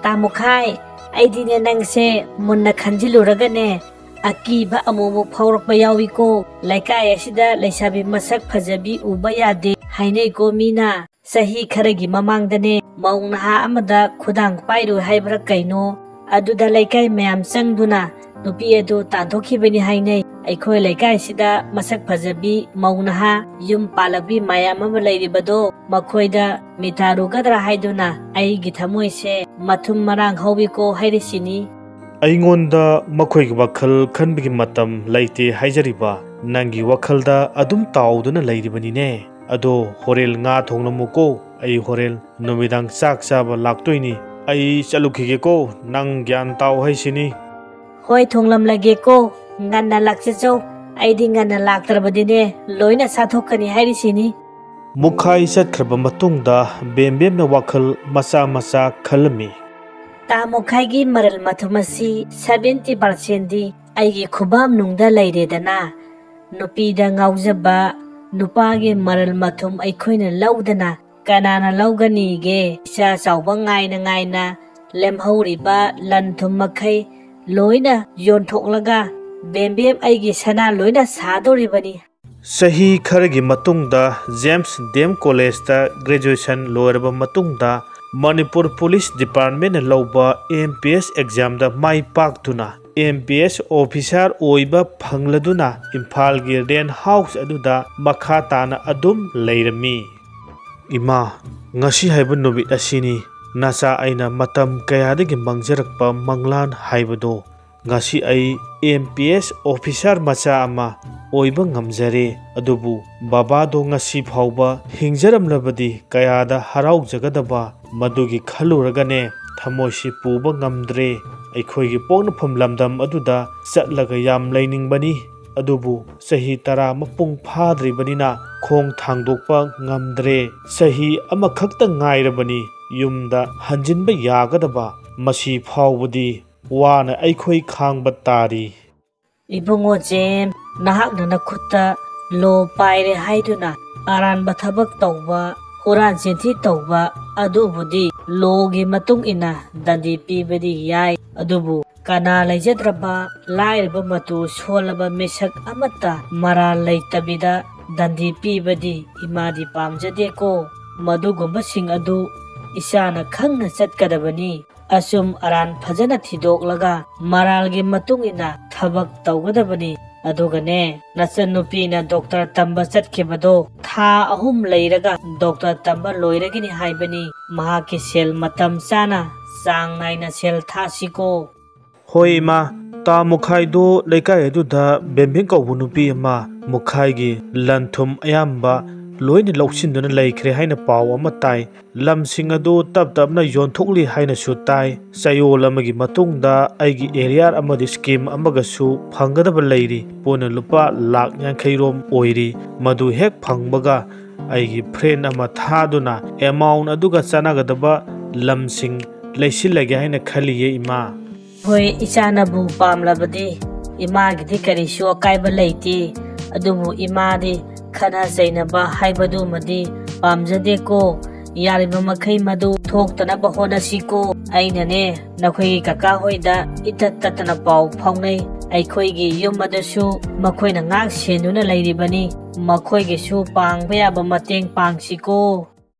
ꯇꯥꯃꯨꯈꯥꯏ, ꯑꯩꯗꯤꯅꯦ ꯅꯪꯁꯦ ꯃꯨꯟꯅ ꯈꯟꯖꯤꯜꯂꯨꯔꯒꯅꯦ ꯑꯀꯤꯕ ꯑꯃꯨꯛꯃꯨꯛ ꯐꯥꯎꯔꯛꯄ ꯌꯥꯎꯏꯀꯣ꯫ ꯂꯩꯀꯥꯏ ꯑꯁꯤꯗ ꯂꯩꯁꯥꯕꯤ ꯃꯁꯛ ꯐꯖꯕꯤ ꯎꯕ ꯌꯥꯗꯦ ꯍꯥꯏꯅꯩꯀꯣ ꯃꯤꯅ꯫ ꯆꯍꯤ ꯈꯔꯒꯤ ꯃꯃꯥꯡꯗꯅꯦ ꯃꯧ ꯅꯍꯥ ꯑꯃꯗ ꯈꯨꯗꯥꯡ ꯄꯥꯏꯔꯨ ꯍꯥꯏꯕ꯭ꯔꯥ ꯀꯩꯅꯣ, ꯑꯗꯨꯗ ꯂꯩꯀꯥꯏ ꯃꯌꯥꯝ ꯆꯪꯗꯨꯅ ꯅꯨꯄꯤ ꯑꯗꯨ ꯇꯥꯟꯊꯣꯛꯈꯤꯕꯅꯤ ꯍꯥꯏꯅꯩ꯫ ꯑꯩꯈꯣꯏ ꯂꯩꯀꯥꯏꯁꯤꯗ ꯃꯁꯛ ꯐꯖꯕꯤ ꯃꯧ ꯅꯍꯥ ꯌꯨꯝ ꯄꯥꯜꯂꯛꯄꯤ ꯃꯌꯥꯝ ꯑꯃ ꯂꯩꯔꯤꯕꯗꯣ, ꯃꯈꯣꯏꯗ ꯃꯤꯇꯥꯔꯨꯒꯗ꯭ꯔꯥ ꯍꯥꯏꯗꯨꯅ ꯑꯩꯒꯤ ꯊꯃꯣꯏꯁꯦ ꯃꯊꯨꯝ ꯃꯔꯥꯡ ꯍꯧꯏꯀꯣ ꯍꯥꯏꯔꯤꯁꯤꯅꯤ꯫ ꯑꯩꯉꯣꯟꯗ ꯃꯈꯣꯏꯒꯤ ꯋꯥꯈꯜ ꯈꯟꯕꯒꯤ ꯃꯇꯝ ꯂꯩꯇꯦ ꯍꯥꯏꯖꯔꯤꯕ꯫ ꯅꯪꯒꯤ ꯋꯥꯈꯜꯗ ꯑꯗꯨꯝ ꯇꯥꯎꯗꯨꯅ ꯂꯩꯔꯤꯕꯅꯤꯅꯦ꯫ ꯑꯗꯣ ꯍꯣꯔꯦꯟ ꯉꯥ ꯊꯣꯡꯂꯝꯃꯨꯀꯣ꯫ ꯑꯩ ꯍꯣꯔꯦꯟ ꯅꯨꯃꯤꯗꯥꯡ ꯆꯥꯛ ꯆꯥꯕ ꯂꯥꯛꯇꯣꯏꯅꯤ꯫ ꯑꯩ ꯆꯠꯂꯨꯈꯤꯒꯦꯀꯣ꯫ ꯅꯪ ꯒ꯭ꯌꯥꯟ ꯇꯥꯎ ꯍꯥꯏꯁꯤꯅꯤ꯫ ꯍꯣꯏ, ꯊꯣꯡꯂꯝꯂꯒꯦꯀꯣ꯫ ꯉꯟꯅ ꯂꯥꯛꯆꯆꯧ꯫ ꯑꯩꯗꯤ ꯉꯟꯅ ꯂꯥꯛꯇ꯭ꯔꯕꯗꯤꯅꯦ ꯂꯣꯏꯅ ꯆꯥꯊꯣꯛꯀꯅꯤ ꯍꯥꯏꯔꯤꯁꯤꯅꯤ꯫ ꯃꯨꯈꯥꯏ ꯆꯠꯈ꯭ꯔꯕ ꯃꯇꯨꯡꯗ ꯕꯦꯝꯕꯦꯝꯅ ꯋꯥꯈꯜ ꯃꯆꯥ ꯃꯆꯥ ꯈꯜꯂꯝꯃꯤ꯫ ꯇꯥ ꯃꯨꯈꯥꯏꯒꯤ ꯃꯔꯜ ꯃꯊꯨꯝ ꯑꯁꯤ ꯁꯚꯦꯟꯇꯤ ꯄꯥꯔꯁꯦꯟꯗꯤ ꯑꯩꯒꯤ ꯈꯨꯕꯥꯝꯅꯨꯡꯗ ꯂꯩꯔꯦꯗꯅ꯫ ꯅꯨꯄꯤꯗ ꯉꯥꯎꯖꯕ ꯅꯨꯄꯥꯒꯤ ꯃꯔꯜ ꯃꯊꯨꯝ ꯑꯩꯈꯣꯏꯅ ꯂꯧꯗꯅ ꯀꯅꯥꯅ ꯂꯧꯒꯅꯤꯒꯦ? ꯏꯆꯥ ꯆꯥꯎꯕ ꯉꯥꯏꯅ ꯉꯥꯏꯅ ꯂꯦꯝꯍꯧꯔꯤꯕ ꯂꯟ ꯊꯨꯝ ꯃꯈꯩ ꯂꯣꯏꯅ ꯌꯣꯟꯊꯣꯛꯂꯒ ꯕꯦꯝꯕꯦꯝ ꯑꯩꯒꯤ ꯁꯅꯥ ꯂꯣꯏꯅ ꯁꯥꯗꯧꯔꯤꯕꯅꯤ꯫ ꯆꯍꯤ ꯈꯔꯒꯤ ꯃꯇꯨꯡꯗ ꯖꯦꯝꯁ ꯗꯤ ꯑꯦꯝ ꯀꯣꯂꯦꯖꯇ ꯒ꯭ꯔꯦꯖꯨꯑꯦꯁꯟ ꯂꯣꯏꯔꯕ ꯃꯇꯨꯡꯗ ꯃꯅꯤꯄꯨꯔ ꯄꯨꯂꯤꯁ ꯗꯤꯄꯥꯔꯠꯃꯦꯟꯅ ꯂꯧꯕ ꯑꯦꯝ ꯄꯤ ꯑꯦꯁ ꯑꯦꯛꯖꯥꯝꯗ ꯃꯥꯏ ꯄꯥꯛꯇꯨꯅ ꯑꯦꯝ ꯄꯤ ꯑꯦꯁ ꯑꯣꯐꯤꯁꯥꯔ ꯑꯣꯏꯕ ꯐꯪꯂꯗꯨꯅ ꯏꯝꯐꯥꯜꯒꯤ ꯔꯦꯟ ꯍꯥꯎꯁ ꯑꯗꯨꯗ ꯃꯈꯥ ꯇꯥꯅ ꯑꯗꯨꯝ ꯂꯩꯔꯝꯃꯤ꯫ ꯏꯃꯥ, ꯉꯁꯤ ꯍꯥꯏꯕ ꯅꯨꯃꯤꯠ ꯑꯁꯤꯅꯤ ꯅꯆꯥ ꯑꯩꯅ ꯃꯇꯝ ꯀꯌꯥꯗꯒꯤ ꯃꯪꯖꯔꯛꯄ ꯃꯪꯂꯥꯟ ꯍꯥꯏꯕꯗꯣ꯫ ꯉꯁꯤ ꯑꯩ ꯑꯦꯝ ꯄꯤ ꯑꯦꯁ ꯑꯣꯐꯤꯁꯥꯔ ꯃꯆꯥ ꯑꯃ ꯑꯣꯏꯕ ꯉꯝꯖꯔꯦ꯫ ꯑꯗꯨꯕꯨ ꯕꯕꯥꯗꯣ ꯉꯁꯤ ꯐꯥꯎꯕ ꯍꯤꯡꯖꯔꯝꯂꯕꯗꯤ ꯀꯌꯥꯗ ꯍꯔꯥꯎꯖꯒꯗꯕ, ꯃꯗꯨꯒꯤ ꯈꯜꯂꯨꯔꯒꯅꯦ ꯊꯃꯣꯏꯁꯤ ꯄꯨꯕ ꯉꯝꯗ꯭ꯔꯦ꯫ ꯑꯩꯈꯣꯏꯒꯤ ꯄꯣꯛꯅꯐꯝ ꯂꯝꯗꯝ ꯑꯗꯨꯗ ꯆꯠꯂꯒ ꯌꯥꯝ ꯂꯩꯅꯤꯡꯕꯅꯤ, ꯑꯗꯨꯕꯨ ꯆꯍꯤ ꯇꯔꯥ ꯃꯄꯨꯡ ꯐꯥꯗ꯭ꯔꯤꯕꯅꯤꯅ ꯈꯣꯡ ꯊꯥꯡꯗꯣꯛꯄ ꯉꯝꯗ꯭ꯔꯦ꯫ ꯆꯍꯤ ꯑꯃꯈꯛꯇ ꯉꯥꯏꯔꯕꯅꯤ ꯌꯨꯝꯗ ꯍꯟꯖꯤꯟꯕ ꯌꯥꯒꯗꯕ, ꯃꯁꯤ ꯐꯥꯎꯕꯗꯤ ꯋꯥꯅ ꯑꯩꯈꯣꯏ ꯈꯥꯡꯕ ꯇꯥꯔꯤ꯫ ꯏꯕꯨꯡꯉꯣ ꯖꯦꯝ, ꯅꯍꯥꯛꯅ ꯅꯈꯨꯠꯇ ꯂꯣ ꯄꯥꯏꯔꯦ ꯍꯥꯏꯗꯨꯅ ꯑꯔꯥꯟꯕ ꯊꯕꯛ ꯇꯧꯕ, ꯍꯨꯔꯥꯟ ꯆꯤꯟꯊꯤ ꯇꯧꯕ ꯑꯗꯨꯕꯨꯗꯤ ꯂꯣꯒꯤ ꯃꯇꯨꯡ ꯏꯟꯅ ꯗꯟꯗꯤ ꯄꯤꯕꯗꯤ ꯌꯥꯏ꯫ ꯑꯗꯨꯕꯨ ꯀꯅꯥ ꯂꯩꯖꯗ꯭ꯔꯕ, ꯂꯥꯏꯔꯕ ꯃꯇꯨ ꯁꯣꯜꯂꯕ ꯃꯤꯁꯛ ꯑꯃꯠꯇ ꯃꯔꯥꯜ ꯂꯩꯇꯕꯤꯗ ꯗꯟꯗꯤ ꯄꯤꯕꯗꯤ ꯏꯃꯥꯗꯤ ꯄꯥꯝꯖꯗꯦꯀꯣ꯫ ꯃꯗꯨꯒꯨꯝꯕꯁꯤꯡ ꯑꯗꯨ ꯏꯆꯥꯅ ꯈꯪꯅ ꯆꯠꯀꯗꯕꯅꯤ꯫ ꯑꯆꯨꯝ ꯑꯔꯥꯟ ꯐꯖꯅ ꯊꯤꯗꯣꯛꯂꯒ ꯃꯔꯥꯜꯒꯤ ꯃꯇꯨꯡ ꯏꯟꯅ ꯊꯕꯛ ꯇꯧꯒꯗꯕꯅꯤ꯫ ꯑꯗꯨꯒꯅꯦ, ꯅꯆꯟꯅꯨꯄꯤꯅ ꯗꯣꯛꯇꯔ ꯇꯝꯕ ꯆꯠꯈꯤꯕꯗꯣ ꯊꯥ ꯑꯍꯨꯝ ꯂꯩꯔꯒ ꯗꯣꯛꯇꯔ ꯇꯝꯕ ꯂꯣꯏꯔꯒꯅꯤ ꯍꯥꯏꯕꯅꯤ꯫ ꯃꯍꯥꯛꯀꯤ ꯁꯦꯜ ꯃꯇꯝ ꯆꯥꯅ ꯆꯥꯡ ꯅꯥꯏꯅ ꯁꯦꯜ ꯊꯥꯁꯤꯀꯣ꯫ ꯍꯣꯏ ꯏꯃꯥ, ꯇꯥ ꯃꯨꯈꯥꯏꯗꯣ ꯂꯩꯀꯥꯏ ꯑꯗꯨꯗ ꯕꯦꯝꯕꯦꯝ ꯀꯧꯕ ꯅꯨꯄꯤ ꯑꯃ ꯃꯨꯈꯥꯏꯒꯤ ꯂꯟ ꯊꯨꯝ ꯑꯌꯥꯝꯕ ꯂꯣꯏꯅ ꯂꯧꯁꯤꯟꯗꯨꯅ ꯂꯩꯈ꯭ꯔꯦ ꯍꯥꯏꯅ ꯄꯥꯎ ꯑꯃ ꯇꯥꯏ꯫ ꯂꯝꯁꯤꯡ ꯑꯗꯨ ꯇꯞ ꯇꯞꯅ ꯌꯣꯟꯊꯣꯛꯂꯤ ꯍꯥꯏꯅꯁꯨ ꯇꯥꯏ꯫ ꯆꯌꯣꯜ ꯑꯃꯒꯤ ꯃꯇꯨꯡꯗ ꯑꯩꯒꯤ ꯑꯦꯔꯤꯌꯥꯔ ꯑꯃꯗꯤ ꯁ꯭ꯀꯤꯝ ꯑꯃꯒꯁꯨ ꯐꯪꯒꯗꯕ ꯂꯩꯔꯤ꯫ ꯄꯨꯟꯅ ꯂꯨꯄꯥ ꯂꯥꯛ ꯌꯥꯡꯈꯩ ꯔꯣꯝ ꯑꯣꯏꯔꯤ꯫ ꯃꯗꯨ ꯍꯦꯛ ꯐꯪꯕꯒ ꯑꯩꯒꯤ ꯐ꯭ꯔꯦꯟ ꯑꯃ ꯊꯥꯗꯨꯅ ꯑꯦꯃꯥꯎꯟ ꯑꯗꯨꯒ ꯆꯥꯟꯅꯒꯗꯕ ꯂꯝꯁꯤꯡ ꯂꯩꯁꯤꯜꯂꯒꯦ ꯍꯥꯏꯅ ꯈꯜꯂꯤꯌꯦ ꯏꯃꯥ꯫ ꯍꯣꯏ, ꯏꯆꯥꯅꯕꯨ ꯄꯥꯝꯂꯕꯗꯤ ꯏꯃꯥꯒꯤꯗꯤ ꯀꯔꯤꯁꯨ ꯑꯀꯥꯏꯕ ꯂꯩꯇꯦ꯫ ꯑꯗꯨꯕꯨ ꯏꯃꯥꯗꯤ ꯈꯠꯅ ꯆꯩꯅꯕ ꯍꯥꯏꯕꯗꯨꯃꯗꯤ ꯄꯥꯝꯖꯗꯦꯀꯣ꯫ ꯌꯥꯔꯤꯕ ꯃꯈꯩ ꯃꯗꯨ ꯊꯣꯛꯇꯅꯕ ꯍꯣꯠꯅꯁꯤꯀꯣ꯫ ꯑꯩꯅꯅꯦ, ꯅꯈꯣꯏꯒꯤ ꯀꯀꯥ ꯍꯣꯏꯗ ꯏꯇꯠ ꯇꯠꯇꯅ ꯄꯥꯎ ꯐꯥꯎꯅꯩ꯫ ꯑꯩꯈꯣꯏꯒꯤ ꯌꯨꯝ ꯑꯗꯨꯁꯨ ꯃꯈꯣꯏꯅ ꯉꯥꯛ ꯁꯦꯟꯗꯨꯅ ꯂꯩꯔꯤꯕꯅꯤ꯫ ꯃꯈꯣꯏꯒꯤꯁꯨ ꯄꯥꯡꯕ ꯌꯥꯕ ꯃꯇꯦꯡ ꯄꯥꯡꯁꯤꯀꯣ꯫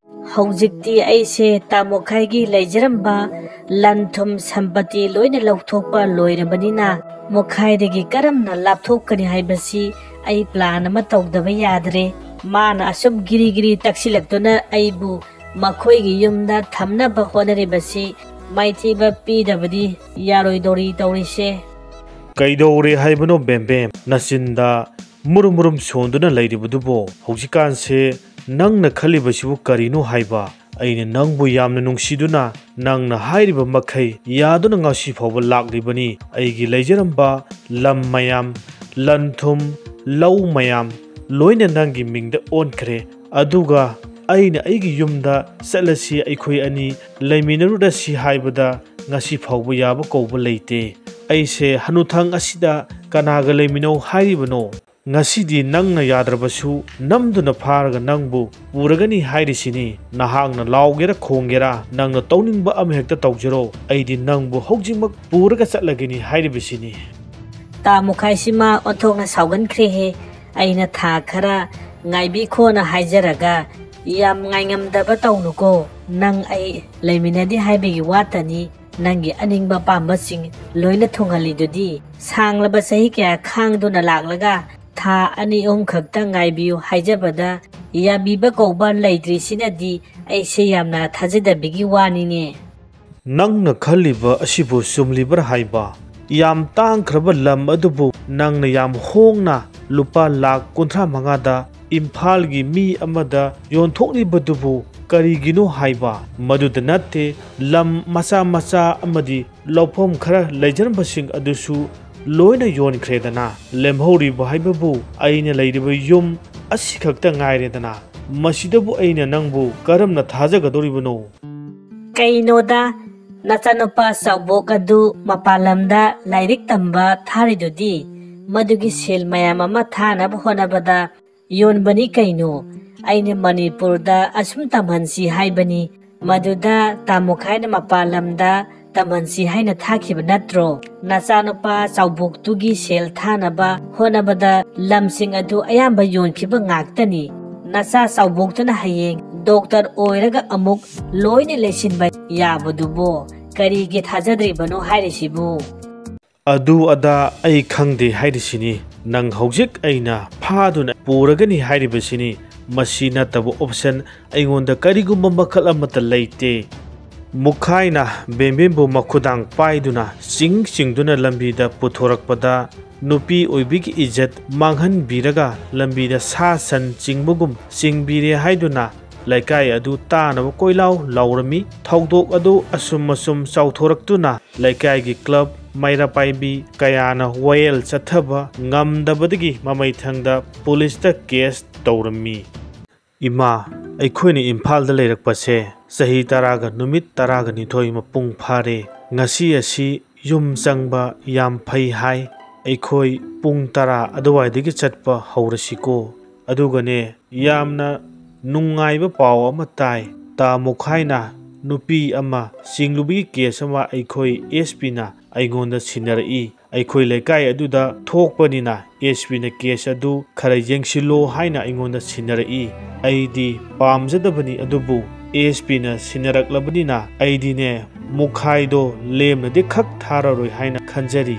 ꯍꯧꯖꯤꯛꯇꯤ ꯑꯩꯁꯦ ꯇꯥꯃꯣꯈꯥꯏꯒꯤ ꯂꯩꯖꯔꯝꯕ ꯂꯟ ꯊꯨꯝ ꯁꯝꯄꯇꯤ ꯂꯣꯏꯅ ꯂꯧꯊꯣꯛꯄ ꯂꯣꯏꯔꯕꯅꯤꯅ, ꯃꯣꯈꯥꯏꯗꯒꯤ ꯀꯔꯝꯅ ꯂꯥꯞꯊꯣꯛꯀꯅꯤ ꯍꯥꯏꯕꯁꯤ ꯑꯩ ꯄ꯭ꯂꯥꯟ ꯑꯃ ꯇꯧꯗꯕ ꯌꯥꯗ꯭ꯔꯦ꯫ ꯃꯥꯅ ꯑꯁꯨꯝ ꯒꯤꯔꯤ ꯒꯤꯔꯤ ꯇꯛꯁꯤꯜꯂꯛꯇꯨꯅ ꯑꯩꯕꯨ ꯃꯈꯣꯏꯒꯤ ꯌꯨꯝꯗ ꯊꯝꯅꯕ ꯍꯣꯠꯅꯔꯤꯕꯁꯤ ꯃꯥꯏꯊꯤꯕ ꯄꯤꯗꯕꯗꯤ ꯌꯥꯔꯣꯏꯗꯧꯔꯤ ꯇꯧꯔꯤꯁꯦ꯫ ꯀꯩꯗꯧꯔꯦ ꯍꯥꯏꯕꯅꯣ ꯕꯦꯝꯕꯦꯝ? ꯅꯆꯤꯟꯗ ꯃꯨꯔꯨꯝ ꯃꯨꯔꯨꯝ ꯁꯣꯟꯗꯨꯅ ꯂꯩꯔꯤꯕꯗꯨꯕꯣ? ꯍꯧꯖꯤꯛꯀꯥꯟꯁꯦ ꯅꯪꯅ ꯈꯜꯂꯤꯕꯁꯤꯕꯨ ꯀꯔꯤꯅꯣ ꯍꯥꯏꯕ? ꯑꯩꯅ ꯅꯪꯕꯨ ꯌꯥꯝꯅ ꯅꯨꯡꯁꯤꯗꯨꯅ, ꯅꯪꯅ ꯍꯥꯏꯔꯤꯕ ꯃꯈꯩ ꯌꯥꯗꯨꯅ ꯉꯁꯤ ꯐꯥꯎꯕ ꯂꯥꯛꯂꯤꯕꯅꯤ꯫ ꯑꯩꯒꯤ ꯂꯩꯖꯔꯝꯕ ꯂꯝ ꯃꯌꯥꯝ, ꯂꯟ ꯊꯨꯝ, ꯂꯧ ꯃꯌꯥꯝ ꯂꯣꯏꯅ ꯅꯪꯒꯤ ꯃꯤꯡꯗ ꯑꯣꯟꯈ꯭ꯔꯦ꯫ ꯑꯗꯨꯒ ꯑꯩꯅ ꯑꯩꯒꯤ ꯌꯨꯝꯗ ꯆꯠꯂꯁꯤ, ꯑꯩꯈꯣꯏ ꯑꯅꯤ ꯂꯩꯃꯤꯟꯅꯔꯨꯔꯁꯤ ꯍꯥꯏꯕꯗ ꯉꯁꯤ ꯐꯥꯎꯕ ꯌꯥꯕ ꯀꯧꯕ ꯂꯩꯇꯦ꯫ ꯑꯩꯁꯦ ꯍꯅꯨꯊꯪ ꯑꯁꯤꯗ ꯀꯅꯥꯒ ꯂꯩꯃꯤꯟꯅꯧ ꯍꯥꯏꯔꯤꯕꯅꯣ? ꯉꯁꯤꯗꯤ ꯅꯪꯅ ꯌꯥꯗ꯭ꯔꯕꯁꯨ ꯅꯝꯗꯨꯅ ꯐꯥꯔꯒ ꯅꯪꯕꯨ ꯄꯨꯔꯒꯅꯤ ꯍꯥꯏꯔꯤꯁꯤꯅꯤ꯫ ꯅꯍꯥꯛꯅ ꯂꯥꯎꯒꯦꯔꯥ ꯈꯣꯡꯒꯦꯔꯥ, ꯅꯪꯅ ꯇꯧꯅꯤꯡꯕ ꯑꯃꯍꯦꯛꯇ ꯇꯧꯖꯔꯣ, ꯑꯩꯗꯤ ꯅꯪꯕꯨ ꯍꯧꯖꯤꯛꯃꯛ ꯄꯨꯔꯒ ꯆꯠꯂꯒꯅꯤ ꯍꯥꯏꯔꯤꯕꯁꯤꯅꯤ꯫ ꯇꯥ ꯃꯈꯥꯏꯁꯤꯃ ꯑꯣꯟꯊꯣꯛꯅ ꯁꯥꯎꯒꯟꯈ꯭ꯔꯦꯍꯦ꯫ ꯑꯩꯅ ꯊꯥ ꯈꯔ ꯉꯥꯏꯕꯤꯈꯣꯅ ꯍꯥꯏꯖꯔꯒ ꯌꯥꯝ ꯉꯥꯏꯉꯝꯗꯕ ꯇꯧꯅꯨꯀꯣ꯫ ꯅꯪ ꯑꯩ ꯂꯩꯃꯤꯟꯅꯗꯦ ꯍꯥꯏꯕꯒꯤ ꯋꯥꯇꯅꯤ꯫ ꯅꯪꯒꯤ ꯑꯅꯤꯡꯕ ꯄꯥꯝꯕꯁꯤꯡ ꯂꯣꯏꯅ ꯊꯨꯡꯍꯜꯂꯤꯗꯨꯗꯤ꯫ ꯁꯥꯡꯂꯕ ꯆꯍꯤ ꯀꯌꯥ ꯈꯥꯡꯗꯨꯅ ꯂꯥꯛꯂꯒ ꯊꯥ ꯑꯅꯤ ꯑꯍꯨꯝ ꯈꯛꯇ ꯉꯥꯏꯕꯤꯌꯨ ꯍꯥꯏꯖꯕꯗ ꯌꯥꯕꯤꯕ ꯀꯧꯕ ꯂꯩꯇ꯭ꯔꯤꯁꯤꯅꯗꯤ ꯑꯩꯁꯦ ꯌꯥꯝꯅ ꯊꯥꯖꯗꯕꯒꯤ ꯋꯥꯅꯤꯅꯦ꯫ ꯅꯪꯅ ꯈꯜꯂꯤꯕ ꯑꯁꯤꯕꯨ ꯆꯨꯝꯂꯤꯕ꯭ꯔꯥ ꯍꯥꯏꯕ? ꯌꯥꯝ ꯇꯥꯡꯈ꯭ꯔꯕ ꯂꯝ ꯑꯗꯨꯕꯨ ꯅꯪꯅ ꯌꯥꯝ ꯍꯣꯡꯅ ꯂꯨꯄꯥ ꯂꯥꯈ ꯀꯨꯟꯊ꯭ꯔꯥ ꯃꯉꯥꯗ ꯏꯝꯐꯥꯜꯒꯤ ꯃꯤ ꯑꯃꯗ ꯌꯣꯟꯊꯣꯛꯂꯤꯕꯗꯨꯕꯨ ꯀꯔꯤꯒꯤꯅꯣ ꯍꯥꯏꯕ? ꯃꯗꯨꯗ ꯅꯠꯇꯦ, ꯂꯝ ꯃꯆꯥ ꯃꯆꯥ ꯑꯃꯗꯤ ꯂꯧꯐꯝ ꯈꯔ ꯂꯩꯖꯔꯝꯕꯁꯤꯡ ꯑꯗꯨꯁꯨ ꯂꯣꯏꯅ ꯌꯣꯟꯈ꯭ꯔꯦꯗꯅ꯫ ꯂꯦꯝꯍꯧꯔꯤꯕ ꯍꯥꯏꯕꯕꯨ ꯑꯩꯅ ꯂꯩꯔꯤꯕ ꯌꯨꯝ ꯑꯁꯤꯈꯛꯇ ꯉꯥꯏꯔꯦꯗꯅ꯫ ꯃꯁꯤꯗꯕꯨ ꯑꯩꯅ ꯅꯪꯕꯨ ꯀꯔꯝꯅ ꯊꯥꯖꯒꯗꯧꯔꯤꯕꯅꯣ? ꯀꯩꯅꯣꯗ, ꯅꯆꯥꯅꯨꯄꯥ ꯆꯥꯎꯕꯣꯛ ꯑꯗꯨ ꯃꯄꯥꯟ ꯂꯝꯗ ꯂꯥꯏꯔꯤꯛ ꯇꯝꯕ ꯊꯥꯔꯤꯗꯨꯗꯤ? ꯃꯗꯨꯒꯤ ꯁꯦꯜ ꯃꯌꯥꯝ ꯑꯃ ꯊꯥꯅꯕ ꯍꯣꯠꯅꯕꯗ ꯌꯣꯟꯕꯅꯤ ꯀꯩꯅꯣ꯫ ꯑꯩꯅ ꯃꯅꯤꯄꯨꯔꯗ ꯑꯁꯨꯝ ꯇꯝꯍꯟꯁꯤ ꯍꯥꯏꯕꯅꯤ꯫ ꯃꯗꯨꯗ ꯇꯥꯃꯣꯈꯥꯏꯅ ꯃꯄꯥꯟ ꯂꯝꯗ ꯇꯝꯍꯟꯁꯤ ꯍꯥꯏꯅ ꯊꯥꯈꯤꯕ ꯅꯠꯇ꯭ꯔꯣ? ꯅꯆꯥꯅꯨꯄꯥ ꯆꯥꯎꯕꯣꯛꯇꯨꯒꯤ ꯁꯦꯜ ꯊꯥꯅꯕ ꯍꯣꯠꯅꯕꯗ ꯂꯝꯁꯤꯡ ꯑꯗꯨ ꯑꯌꯥꯝꯕ ꯌꯣꯟꯈꯤꯕ ꯉꯥꯛꯇꯅꯤ꯫ ꯅꯆꯥ ꯆꯥꯎꯕꯣꯛꯇꯨꯅ ꯍꯌꯦꯡ ꯗꯣꯛꯇꯔ ꯑꯣꯏꯔꯒ ꯑꯃꯨꯛ ꯂꯣꯏꯅ ꯂꯩꯁꯤꯟꯕ ꯌꯥꯕꯗꯨꯕꯨ ꯀꯔꯤꯒꯤ ꯊꯥꯖꯗ꯭ꯔꯤꯕꯅꯣ ꯍꯥꯏꯔꯤꯁꯤꯕꯨ? ꯑꯗꯨ ꯑꯗꯥ ꯑꯩ ꯈꯪꯗꯦ ꯍꯥꯏꯔꯤꯁꯤꯅꯤ꯫ ꯅꯪ ꯍꯧꯖꯤꯛ ꯑꯩꯅ ꯐꯥꯗꯨꯅ ꯄꯨꯔꯒꯅꯤ ꯍꯥꯏꯔꯤꯕꯁꯤꯅꯤ꯫ ꯃꯁꯤ ꯅꯠꯇꯕ ꯑꯣꯞꯁꯟ ꯑꯩꯉꯣꯟꯗ ꯀꯔꯤꯒꯨꯝꯕ ꯃꯈꯜ ꯑꯃꯠꯇ ꯂꯩꯇꯦ꯫ ꯃꯨꯈꯥꯏꯅ ꯕꯦꯝꯕꯦꯝꯕꯨ ꯃꯈꯨꯗꯥꯡ ꯄꯥꯏꯗꯨꯅ ꯆꯤꯡ ꯆꯤꯡꯗꯨꯅ ꯂꯝꯕꯤꯗ ꯄꯨꯊꯣꯔꯛꯄꯗ, ꯅꯨꯄꯤ ꯑꯣꯏꯕꯤꯒꯤ ꯏꯖꯠ ꯃꯥꯡꯍꯟꯕꯤꯔꯒ ꯂꯝꯕꯤꯗ ꯁꯥ ꯁꯟ ꯆꯤꯡꯕꯒꯨꯝ ꯆꯤꯡꯕꯤꯔꯦ ꯍꯥꯏꯗꯨꯅ ꯂꯩꯀꯥꯏ ꯑꯗꯨ ꯇꯥꯅꯕ ꯀꯣꯏꯂꯥꯎ ꯂꯥꯎꯔꯝꯃꯤ꯫ ꯊꯧꯗꯣꯛ ꯑꯗꯨ ꯑꯁꯨꯝ ꯑꯁꯨꯝ ꯆꯥꯎꯊꯣꯔꯛꯇꯨꯅ ꯂꯩꯀꯥꯏꯒꯤ ꯀ꯭ꯂꯕ ꯃꯩꯔꯥ ꯄꯥꯏꯕꯤ ꯀꯌꯥꯅ ꯋꯥꯌꯦꯜ ꯆꯠꯊꯕ ꯉꯝꯗꯕꯗꯒꯤ ꯃꯃꯩꯊꯪꯗ ꯄꯨꯂꯤꯁꯇ ꯀꯦꯁ ꯇꯧꯔꯝꯃꯤ꯫ ꯏꯃꯥ, ꯑꯩꯈꯣꯏꯅ ꯏꯝꯐꯥꯜꯗ ꯂꯩꯔꯛꯄꯁꯦ ꯆꯍꯤ ꯇꯔꯥꯒ ꯅꯨꯃꯤꯠ ꯇꯔꯥꯒ ꯅꯤꯊꯣꯏ ꯃꯄꯨꯡ ꯐꯥꯔꯦ꯫ ꯉꯁꯤ ꯑꯁꯤ ꯌꯨꯝ ꯆꯪꯕ ꯌꯥꯝ ꯐꯩ ꯍꯥꯏ꯫ ꯑꯩꯈꯣꯏ ꯄꯨꯡ ꯇꯔꯥ ꯑꯗꯨꯋꯥꯏꯗꯒꯤ ꯆꯠꯄ ꯍꯧꯔꯁꯤꯀꯣ꯫ ꯑꯗꯨꯒꯅꯦ, ꯌꯥꯝꯅ ꯅꯨꯡꯉꯥꯏꯕ ꯄꯥꯎ ꯑꯃ ꯇꯥꯏ꯫ ꯇꯥ ꯃꯨꯈꯥꯏꯅ ꯅꯨꯄꯤ ꯑꯃ ꯆꯤꯡꯂꯨꯕꯒꯤ ꯀꯦꯁ ꯑꯃ ꯑꯩꯈꯣꯏ ꯑꯦꯁ ꯄꯤꯅ ꯑꯩꯉꯣꯟꯗ ꯁꯤꯟꯅꯔꯛꯏ꯫ ꯑꯩꯈꯣꯏ ꯂꯩꯀꯥꯏ ꯑꯗꯨꯗ ꯊꯣꯛꯄꯅꯤꯅ ꯑꯦꯁ ꯄꯤꯅ ꯀꯦꯁ ꯑꯗꯨ ꯈꯔ ꯌꯦꯡꯁꯤꯜꯂꯣ ꯍꯥꯏꯅ ꯑꯩꯉꯣꯟꯗ ꯁꯤꯟꯅꯔꯛꯏ꯫ ꯑꯩꯗꯤ ꯄꯥꯝꯖꯗꯕꯅꯤ, ꯑꯗꯨꯕꯨ ꯑꯦꯁ ꯄꯤꯅ ꯁꯤꯟꯅꯔꯛꯂꯕꯅꯤꯅ ꯑꯩꯗꯤꯅꯦ, ꯃꯨꯈꯥꯏꯗꯣ ꯂꯦꯝꯅꯗꯤ ꯈꯛ ꯊꯥꯔꯔꯣꯏ ꯍꯥꯏꯅ ꯈꯟꯖꯔꯤ꯫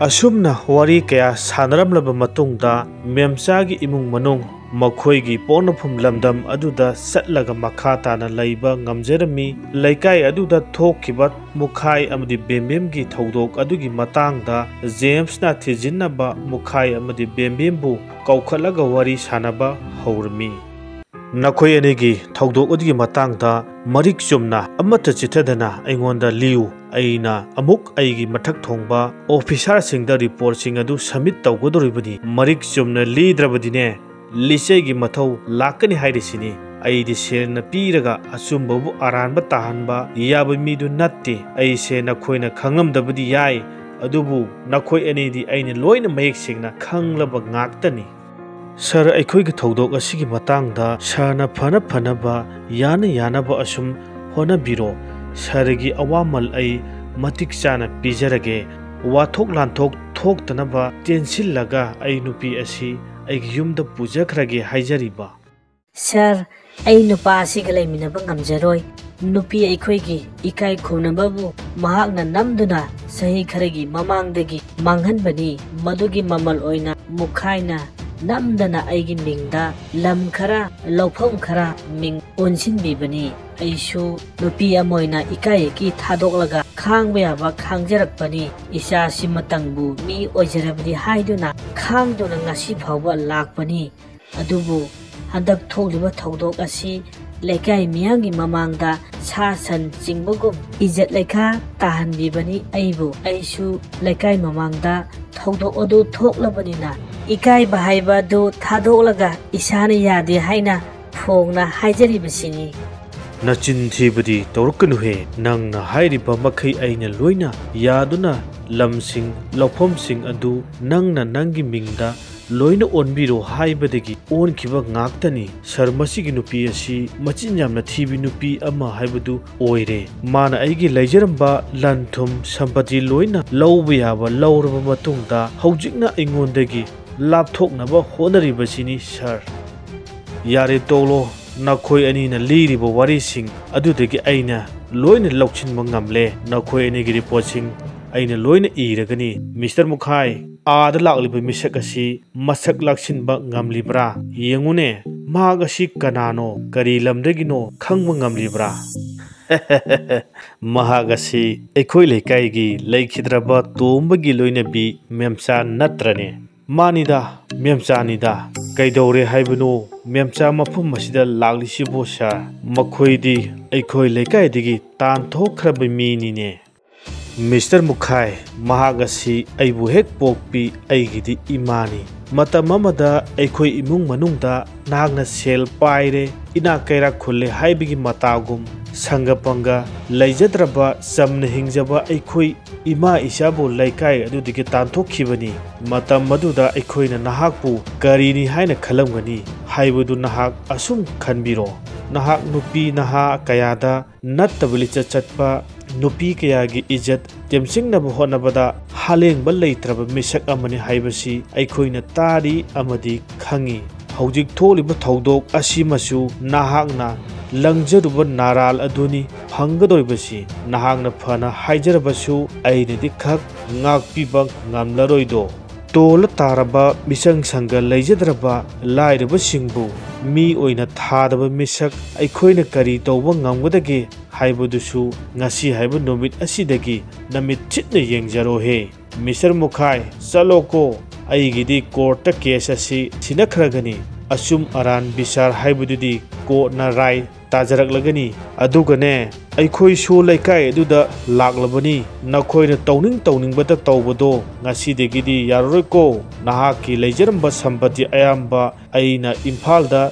ꯑꯁꯨꯝꯅ ꯋꯥꯔꯤ ꯀꯌꯥ ꯁꯥꯟꯅꯔꯝꯂꯕ ꯃꯇꯨꯡꯗ ꯃꯦꯝꯆꯥꯒꯤ ꯏꯃꯨꯡ ꯃꯅꯨꯡ ꯃꯈꯣꯏꯒꯤ ꯄꯣꯛꯅꯐꯝ ꯂꯝꯗꯝ ꯑꯗꯨꯗ ꯆꯠꯂꯒ ꯃꯈꯥ ꯇꯥꯅ ꯂꯩꯕ ꯉꯝꯖꯔꯝꯃꯤ꯫ ꯂꯩꯀꯥꯏ ꯑꯗꯨꯗ ꯊꯣꯛꯈꯤꯕ ꯃꯨꯈꯥꯏ ꯑꯃꯗꯤ ꯕꯦꯝꯕꯦꯝꯒꯤ ꯊꯧꯗꯣꯛ ꯑꯗꯨꯒꯤ ꯃꯇꯥꯡꯗ ꯖꯦꯝꯁꯅ ꯊꯤꯖꯤꯟꯅꯕ ꯃꯨꯈꯥꯏ ꯑꯃꯗꯤ ꯕꯦꯝꯕꯦꯝꯕꯨ ꯀꯧꯈꯠꯂꯒ ꯋꯥꯔꯤ ꯁꯥꯟꯅꯕ ꯍꯧꯔꯝꯃꯤ꯫ ꯅꯈꯣꯏ ꯑꯅꯤꯒꯤ ꯊꯧꯗꯣꯛ ꯑꯗꯨꯒꯤ ꯃꯇꯥꯡꯗ ꯃꯔꯤꯛ ꯆꯨꯝꯅ ꯑꯃꯠꯇ ꯆꯤꯊꯗꯅ ꯑꯩꯉꯣꯟꯗ ꯂꯤꯌꯨ꯫ ꯑꯩꯅ ꯑꯃꯨꯛ ꯑꯩꯒꯤ ꯃꯊꯛ ꯊꯣꯡꯕ ꯑꯣꯐꯤꯁꯥꯔꯁꯤꯡꯗ ꯔꯤꯄꯣꯔꯠꯁꯤꯡ ꯑꯗꯨ ꯁꯕꯃꯤꯠ ꯇꯧꯒꯗꯧꯔꯤꯕꯅꯤ꯫ ꯃꯔꯤꯛ ꯆꯨꯝꯅ ꯂꯤꯗ꯭ꯔꯕꯗꯤꯅꯦ, ꯂꯤꯆꯩꯒꯤ ꯃꯊꯧ ꯂꯥꯛꯀꯅꯤ ꯍꯥꯏꯔꯤꯁꯤꯅꯤ꯫ ꯑꯩꯗꯤ ꯁꯦꯜꯅ ꯄꯤꯔꯒ ꯑꯆꯨꯝꯕꯕꯨ ꯑꯔꯥꯟꯕ ꯇꯥꯍꯟꯕ ꯌꯥꯕ ꯃꯤꯗꯨ ꯅꯠꯇꯦ꯫ ꯑꯩꯁꯦ ꯅꯈꯣꯏꯅ ꯈꯪꯂꯝꯗꯕꯗꯤ ꯌꯥꯏ, ꯑꯗꯨꯕꯨ ꯅꯈꯣꯏ ꯑꯅꯤꯗꯤ ꯑꯩꯅ ꯂꯣꯏꯅ ꯃꯌꯦꯛ ꯁꯦꯡꯅ ꯈꯪꯂꯕ ꯉꯥꯛꯇꯅꯤ꯫ ꯁꯥꯔ, ꯑꯩꯈꯣꯏꯒꯤ ꯊꯧꯗꯣꯛ ꯑꯁꯤꯒꯤ ꯃꯇꯥꯡꯗ ꯁꯥꯔꯅ ꯐꯅ ꯐꯅꯕ, ꯌꯥꯅ ꯌꯥꯅꯕ ꯑꯁꯨꯝ ꯍꯣꯠꯅꯕꯤꯔꯣ꯫ ꯁꯍꯔꯒꯤ ꯑꯋꯥꯃꯜ ꯑꯩ ꯃꯇꯤꯛ ꯆꯥꯅ ꯄꯤꯖꯔꯒꯦ꯫ ꯋꯥꯊꯣꯛ ꯂꯥꯟꯊꯣꯛ ꯊꯣꯛꯇꯅꯕ ꯇꯦꯟꯁꯤꯜꯂꯒ ꯑꯩ ꯅꯨꯄꯤ ꯑꯁꯤ ꯑꯩꯒꯤ ꯌꯨꯝꯗ ꯄꯨꯖꯈ꯭ꯔꯒꯦ ꯍꯥꯏꯖꯔꯤꯕ꯫ ꯁꯥꯔ, ꯑꯩ ꯅꯨꯄꯥ ꯑꯁꯤꯒ ꯂꯩꯃꯤꯟꯅꯕ ꯉꯝꯖꯔꯣꯏ꯫ ꯅꯨꯄꯤ ꯑꯩꯈꯣꯏꯒꯤ ꯏꯀꯥꯏ ꯈꯨꯝꯅꯕꯕꯨ ꯃꯍꯥꯛꯅ ꯅꯝꯗꯨꯅ ꯆꯍꯤ ꯈꯔꯒꯤ ꯃꯃꯥꯡꯗꯒꯤ ꯃꯥꯡꯍꯟꯕꯅꯤ꯫ ꯃꯗꯨꯒꯤ ꯃꯃꯜ ꯑꯣꯏꯅ ꯃꯨꯈꯥꯏꯅ ꯅꯝꯗꯅ ꯑꯩꯒꯤ ꯃꯤꯡꯗ ꯂꯝ ꯈꯔ, ꯂꯧꯐꯝ ꯈꯔ ꯃꯤꯡ ꯑꯣꯟꯁꯤꯟꯕꯤꯕꯅꯤ꯫ ꯑꯩꯁꯨ ꯅꯨꯄꯤ ꯑꯃ ꯑꯣꯏꯅ ꯏꯀꯥꯏ ꯏꯀꯤ ꯊꯥꯗꯣꯛꯂꯒ ꯈꯥꯡꯕ ꯌꯥꯕ ꯈꯥꯡꯖꯔꯛꯄꯅꯤ꯫ ꯏꯆꯥꯁꯤꯃꯇꯪꯕꯨ ꯃꯤ ꯑꯣꯏꯖꯔꯕꯗꯤ ꯍꯥꯏꯗꯨꯅ ꯈꯥꯡꯗꯨꯅ ꯉꯁꯤ ꯐꯥꯎꯕ ꯂꯥꯛꯄꯅꯤ꯫ ꯑꯗꯨꯕꯨ ꯍꯟꯗꯛ ꯊꯣꯛꯂꯤꯕ ꯊꯧꯗꯣꯛ ꯑꯁꯤ ꯂꯩꯀꯥꯏ ꯃꯤꯌꯥꯝꯒꯤ ꯃꯃꯥꯡꯗ ꯁꯥ ꯁꯟ ꯆꯤꯡꯕꯒꯨꯝ ꯏꯖꯠ ꯂꯩꯈꯥ ꯇꯥꯍꯟꯕꯤꯕꯅꯤ ꯑꯩꯕꯨ꯫ ꯑꯩꯁꯨ ꯂꯩꯀꯥꯏ ꯃꯃꯥꯡꯗ ꯊꯧꯗꯣꯛ ꯑꯗꯨ ꯊꯣꯛꯂꯕꯅꯤꯅ ꯏꯀꯥꯏꯕ ꯍꯥꯏꯕ ꯑꯗꯨ ꯊꯥꯗꯣꯛꯂꯒ ꯏꯁꯥꯅ ꯌꯥꯗꯦ ꯍꯥꯏꯅ ꯐꯣꯡꯅ ꯍꯥꯏꯖꯔꯤꯕꯁꯤꯅꯤ꯫ ꯅꯆꯤꯟ ꯊꯤꯕꯗꯤ ꯇꯧꯔꯛꯀꯅꯨꯍꯦ꯫ ꯅꯪꯅ ꯍꯥꯏꯔꯤꯕ ꯃꯈꯩ ꯑꯩꯅ ꯂꯣꯏꯅ ꯌꯥꯗꯨꯅ ꯂꯝꯁꯤꯡ, ꯂꯧꯐꯝꯁꯤꯡ ꯑꯗꯨ ꯅꯪꯅ ꯅꯪꯒꯤ ꯃꯤꯡꯗ ꯂꯣꯏꯅ ꯑꯣꯟꯕꯤꯔꯣ ꯍꯥꯏꯕꯗꯒꯤ ꯑꯣꯟꯈꯤꯕ ꯉꯥꯛꯇꯅꯤ꯫ ꯁꯥꯔ, ꯃꯁꯤꯒꯤ ꯅꯨꯄꯤ ꯑꯁꯤ ꯃꯆꯤꯟ ꯌꯥꯝꯅ ꯊꯤꯕꯤ ꯅꯨꯄꯤ ꯑꯃ ꯍꯥꯏꯕꯗꯨ ꯑꯣꯏꯔꯦ꯫ ꯃꯥꯅ ꯑꯩꯒꯤ ꯂꯩꯖꯔꯝꯕ ꯂꯟ ꯊꯨꯝ ꯁꯝꯄꯇꯤ ꯂꯣꯏꯅ ꯂꯧꯕ ꯌꯥꯕ ꯂꯧꯔꯕ ꯃꯇꯨꯡꯗ ꯍꯧꯖꯤꯛꯅ ꯑꯩꯉꯣꯟꯗꯒꯤ ꯂꯥꯞꯊꯣꯛꯅꯕ ꯍꯣꯠꯅꯔꯤꯕꯁꯤꯅꯤ ꯁꯥꯔ꯫ ꯌꯥꯔꯦ, ꯇꯣꯛꯂꯣ꯫ ꯅꯈꯣꯏ ꯑꯅꯤꯅ ꯂꯤꯔꯤꯕ ꯋꯥꯔꯤꯁꯤꯡ ꯑꯗꯨꯗꯒꯤ ꯑꯩꯅ ꯂꯣꯏꯅ ꯂꯧꯁꯤꯟꯕ ꯉꯝꯂꯦ꯫ ꯅꯈꯣꯏ ꯑꯅꯤꯒꯤ ꯔꯤꯄꯣꯔꯠꯁꯤꯡ ꯑꯩꯅ ꯂꯣꯏꯅ ꯏꯔꯒꯅꯤ꯫ ꯃꯤꯁꯇꯔ ꯃꯨꯈꯥꯏ, ꯑꯥꯗ ꯂꯥꯛꯂꯤꯕ ꯃꯤꯁꯛ ꯑꯁꯤ ꯃꯁꯛ ꯂꯥꯛꯁꯤꯟꯕ ꯉꯝꯂꯤꯕ꯭ꯔꯥ? ꯌꯦꯡꯉꯨꯅꯦ, ꯃꯍꯥꯛ ꯑꯁꯤ ꯀꯅꯥꯅꯣ, ꯀꯔꯤ ꯂꯝꯗꯒꯤꯅꯣ ꯈꯪꯕ ꯉꯝꯂꯤꯕ꯭ꯔꯥ? ꯃꯍꯥꯛ ꯑꯁꯤ ꯑꯩꯈꯣꯏ ꯂꯩꯀꯥꯏꯒꯤ ꯂꯩꯈꯤꯗ꯭ꯔꯕ ꯇꯣꯝꯕꯒꯤ ꯂꯣꯏꯅꯕꯤ ꯃꯦꯝꯆꯥ ꯅꯠꯇ꯭ꯔꯅꯦ? ꯃꯥꯅꯤꯗ, ꯃꯦꯝꯆꯥꯅꯤꯗ꯫ ꯀꯩꯗꯧꯔꯦ ꯍꯥꯏꯕꯅꯣ ꯃꯦꯝꯆꯥ ꯃꯐꯝ ꯑꯁꯤꯗ ꯂꯥꯛꯂꯤꯁꯤꯕꯣ ꯁꯥꯔ? ꯃꯈꯣꯏꯗꯤ ꯑꯩꯈꯣꯏ ꯂꯩꯀꯥꯏꯗꯒꯤ ꯇꯥꯟꯊꯣꯛꯈ꯭ꯔꯕ ꯃꯤꯅꯤꯅꯦ꯫ ꯃꯤꯁꯇꯔ ꯃꯨꯈꯥꯏ, ꯃꯍꯥꯛ ꯑꯁꯤ ꯑꯩꯕꯨ ꯍꯦꯛ ꯄꯣꯛꯄꯤ ꯑꯩꯒꯤꯗꯤ ꯏꯃꯥꯅꯤ꯫ ꯃꯇꯝ ꯑꯃꯗ ꯑꯩꯈꯣꯏ ꯏꯃꯨꯡ ꯃꯅꯨꯡꯗ ꯅꯍꯥꯛꯅ ꯁꯦꯜ ꯄꯥꯏꯔꯦ, ꯏꯅꯥꯛ ꯀꯩꯔꯥꯛ ꯈꯨꯜꯂꯦ ꯍꯥꯏꯕꯒꯤ ꯃꯇꯥꯒꯨꯝ ꯁꯪꯒ ꯄꯪꯒ ꯂꯩꯖꯗ꯭ꯔꯕ ꯆꯝꯅ ꯍꯤꯡꯖꯕ ꯑꯩꯈꯣꯏ ꯏꯃꯥ ꯏꯆꯥꯕꯨ ꯂꯩꯀꯥꯏ ꯑꯗꯨꯗꯒꯤ ꯇꯥꯟꯊꯣꯛꯈꯤꯕꯅꯤ꯫ ꯃꯇꯝ ꯑꯗꯨꯗ ꯑꯩꯈꯣꯏꯅ ꯅꯍꯥꯛꯄꯨ ꯀꯔꯤꯅꯤ ꯍꯥꯏꯅ ꯈꯜꯂꯝꯒꯅꯤ ꯍꯥꯏꯕꯗꯨ ꯅꯍꯥꯛ ꯑꯁꯨꯝ ꯈꯟꯕꯤꯔꯣ꯫ ꯅꯍꯥꯛ ꯅꯨꯄꯤ ꯅꯍꯥ ꯀꯌꯥꯗ ꯅꯠꯇꯕ ꯂꯤꯆꯠ ꯆꯠꯄ, ꯅꯨꯄꯤ ꯀꯌꯥꯒꯤ ꯏꯖꯠ ꯇꯦꯝꯁꯤꯡꯅꯕ ꯍꯣꯠꯅꯕꯗ ꯍꯥꯂꯦꯡꯕ ꯂꯩꯇ꯭ꯔꯕ ꯃꯤꯁꯛ ꯑꯃꯅꯤ ꯍꯥꯏꯕꯁꯤ ꯑꯩꯈꯣꯏꯅ ꯇꯥꯔꯤ ꯑꯃꯗꯤ ꯈꯪꯉꯤ꯫ ꯍꯧꯖꯤꯛ ꯊꯣꯛꯂꯤꯕ ꯊꯧꯗꯣꯛ ꯑꯁꯤꯃꯁꯨ ꯅꯍꯥꯛꯅ ꯂꯪꯖꯔꯨꯕ ꯅꯥꯔꯥꯜ ꯑꯗꯨꯅꯤ ꯐꯪꯒꯗꯧꯔꯤꯕꯁꯤ꯫ ꯅꯍꯥꯛꯅ ꯐꯅ ꯍꯥꯏꯖꯔꯕꯁꯨ ꯑꯩꯅꯗꯤ ꯈꯛ ꯉꯥꯛꯄꯤꯕ ꯉꯝꯂꯔꯣꯏꯗꯣ꯫ ꯇꯣꯜꯂ ꯇꯥꯔꯕ ꯃꯤꯆꯪ ꯁꯪꯒ ꯂꯩꯖꯗ꯭ꯔꯕ ꯂꯥꯏꯔꯕꯁꯤꯡꯕꯨ ꯃꯤ ꯑꯣꯏꯅ ꯊꯥꯗꯕ ꯃꯤꯁꯛ ꯑꯩꯈꯣꯏꯅ ꯀꯔꯤ ꯇꯧꯕ ꯉꯝꯒꯗꯒꯦ ꯍꯥꯏꯕꯗꯨꯁꯨ ꯉꯁꯤ ꯍꯥꯏꯕ ꯅꯨꯃꯤꯠ ꯑꯁꯤꯗꯒꯤ ꯅꯃꯤꯠ ꯆꯤꯠꯅ ꯌꯦꯡꯖꯔꯣꯍꯦ꯫ ꯃꯤꯁꯇꯔ ꯃꯨꯈꯥꯏ, ꯆꯠꯂꯣꯀꯣ꯫ ꯑꯩꯒꯤꯗꯤ ꯀꯣꯔꯠꯇ ꯀꯦꯁ ꯑꯁꯤ ꯁꯤꯟꯅꯈ꯭ꯔꯒꯅꯤ꯫ ꯑꯆꯨꯝ ꯑꯔꯥꯟ ꯕꯤꯆꯥꯔ ꯍꯥꯏꯕꯗꯨꯗꯤ ꯀꯣꯔꯠꯅ ꯔꯥꯏ ꯇꯥꯖꯔꯛꯂꯒꯅꯤ꯫ ꯑꯗꯨꯒꯅꯦ, ꯑꯩꯈꯣꯏꯁꯨ ꯂꯩꯀꯥꯏ ꯑꯗꯨꯗ ꯂꯥꯛꯂꯕꯅꯤ꯫ ꯅꯈꯣꯏꯅ ꯇꯧꯅꯤꯡ ꯇꯧꯅꯤꯡꯕꯇ ꯇꯧꯕꯗꯣ ꯉꯁꯤꯗꯒꯤꯗꯤ ꯌꯥꯔꯔꯣꯏꯀꯣ꯫ ꯅꯍꯥꯛꯀꯤ ꯂꯩꯖꯔꯝꯕ ꯁꯝꯄꯇꯤ ꯑꯌꯥꯝꯕ ꯑꯩꯅ ꯏꯝꯐꯥꯜꯗ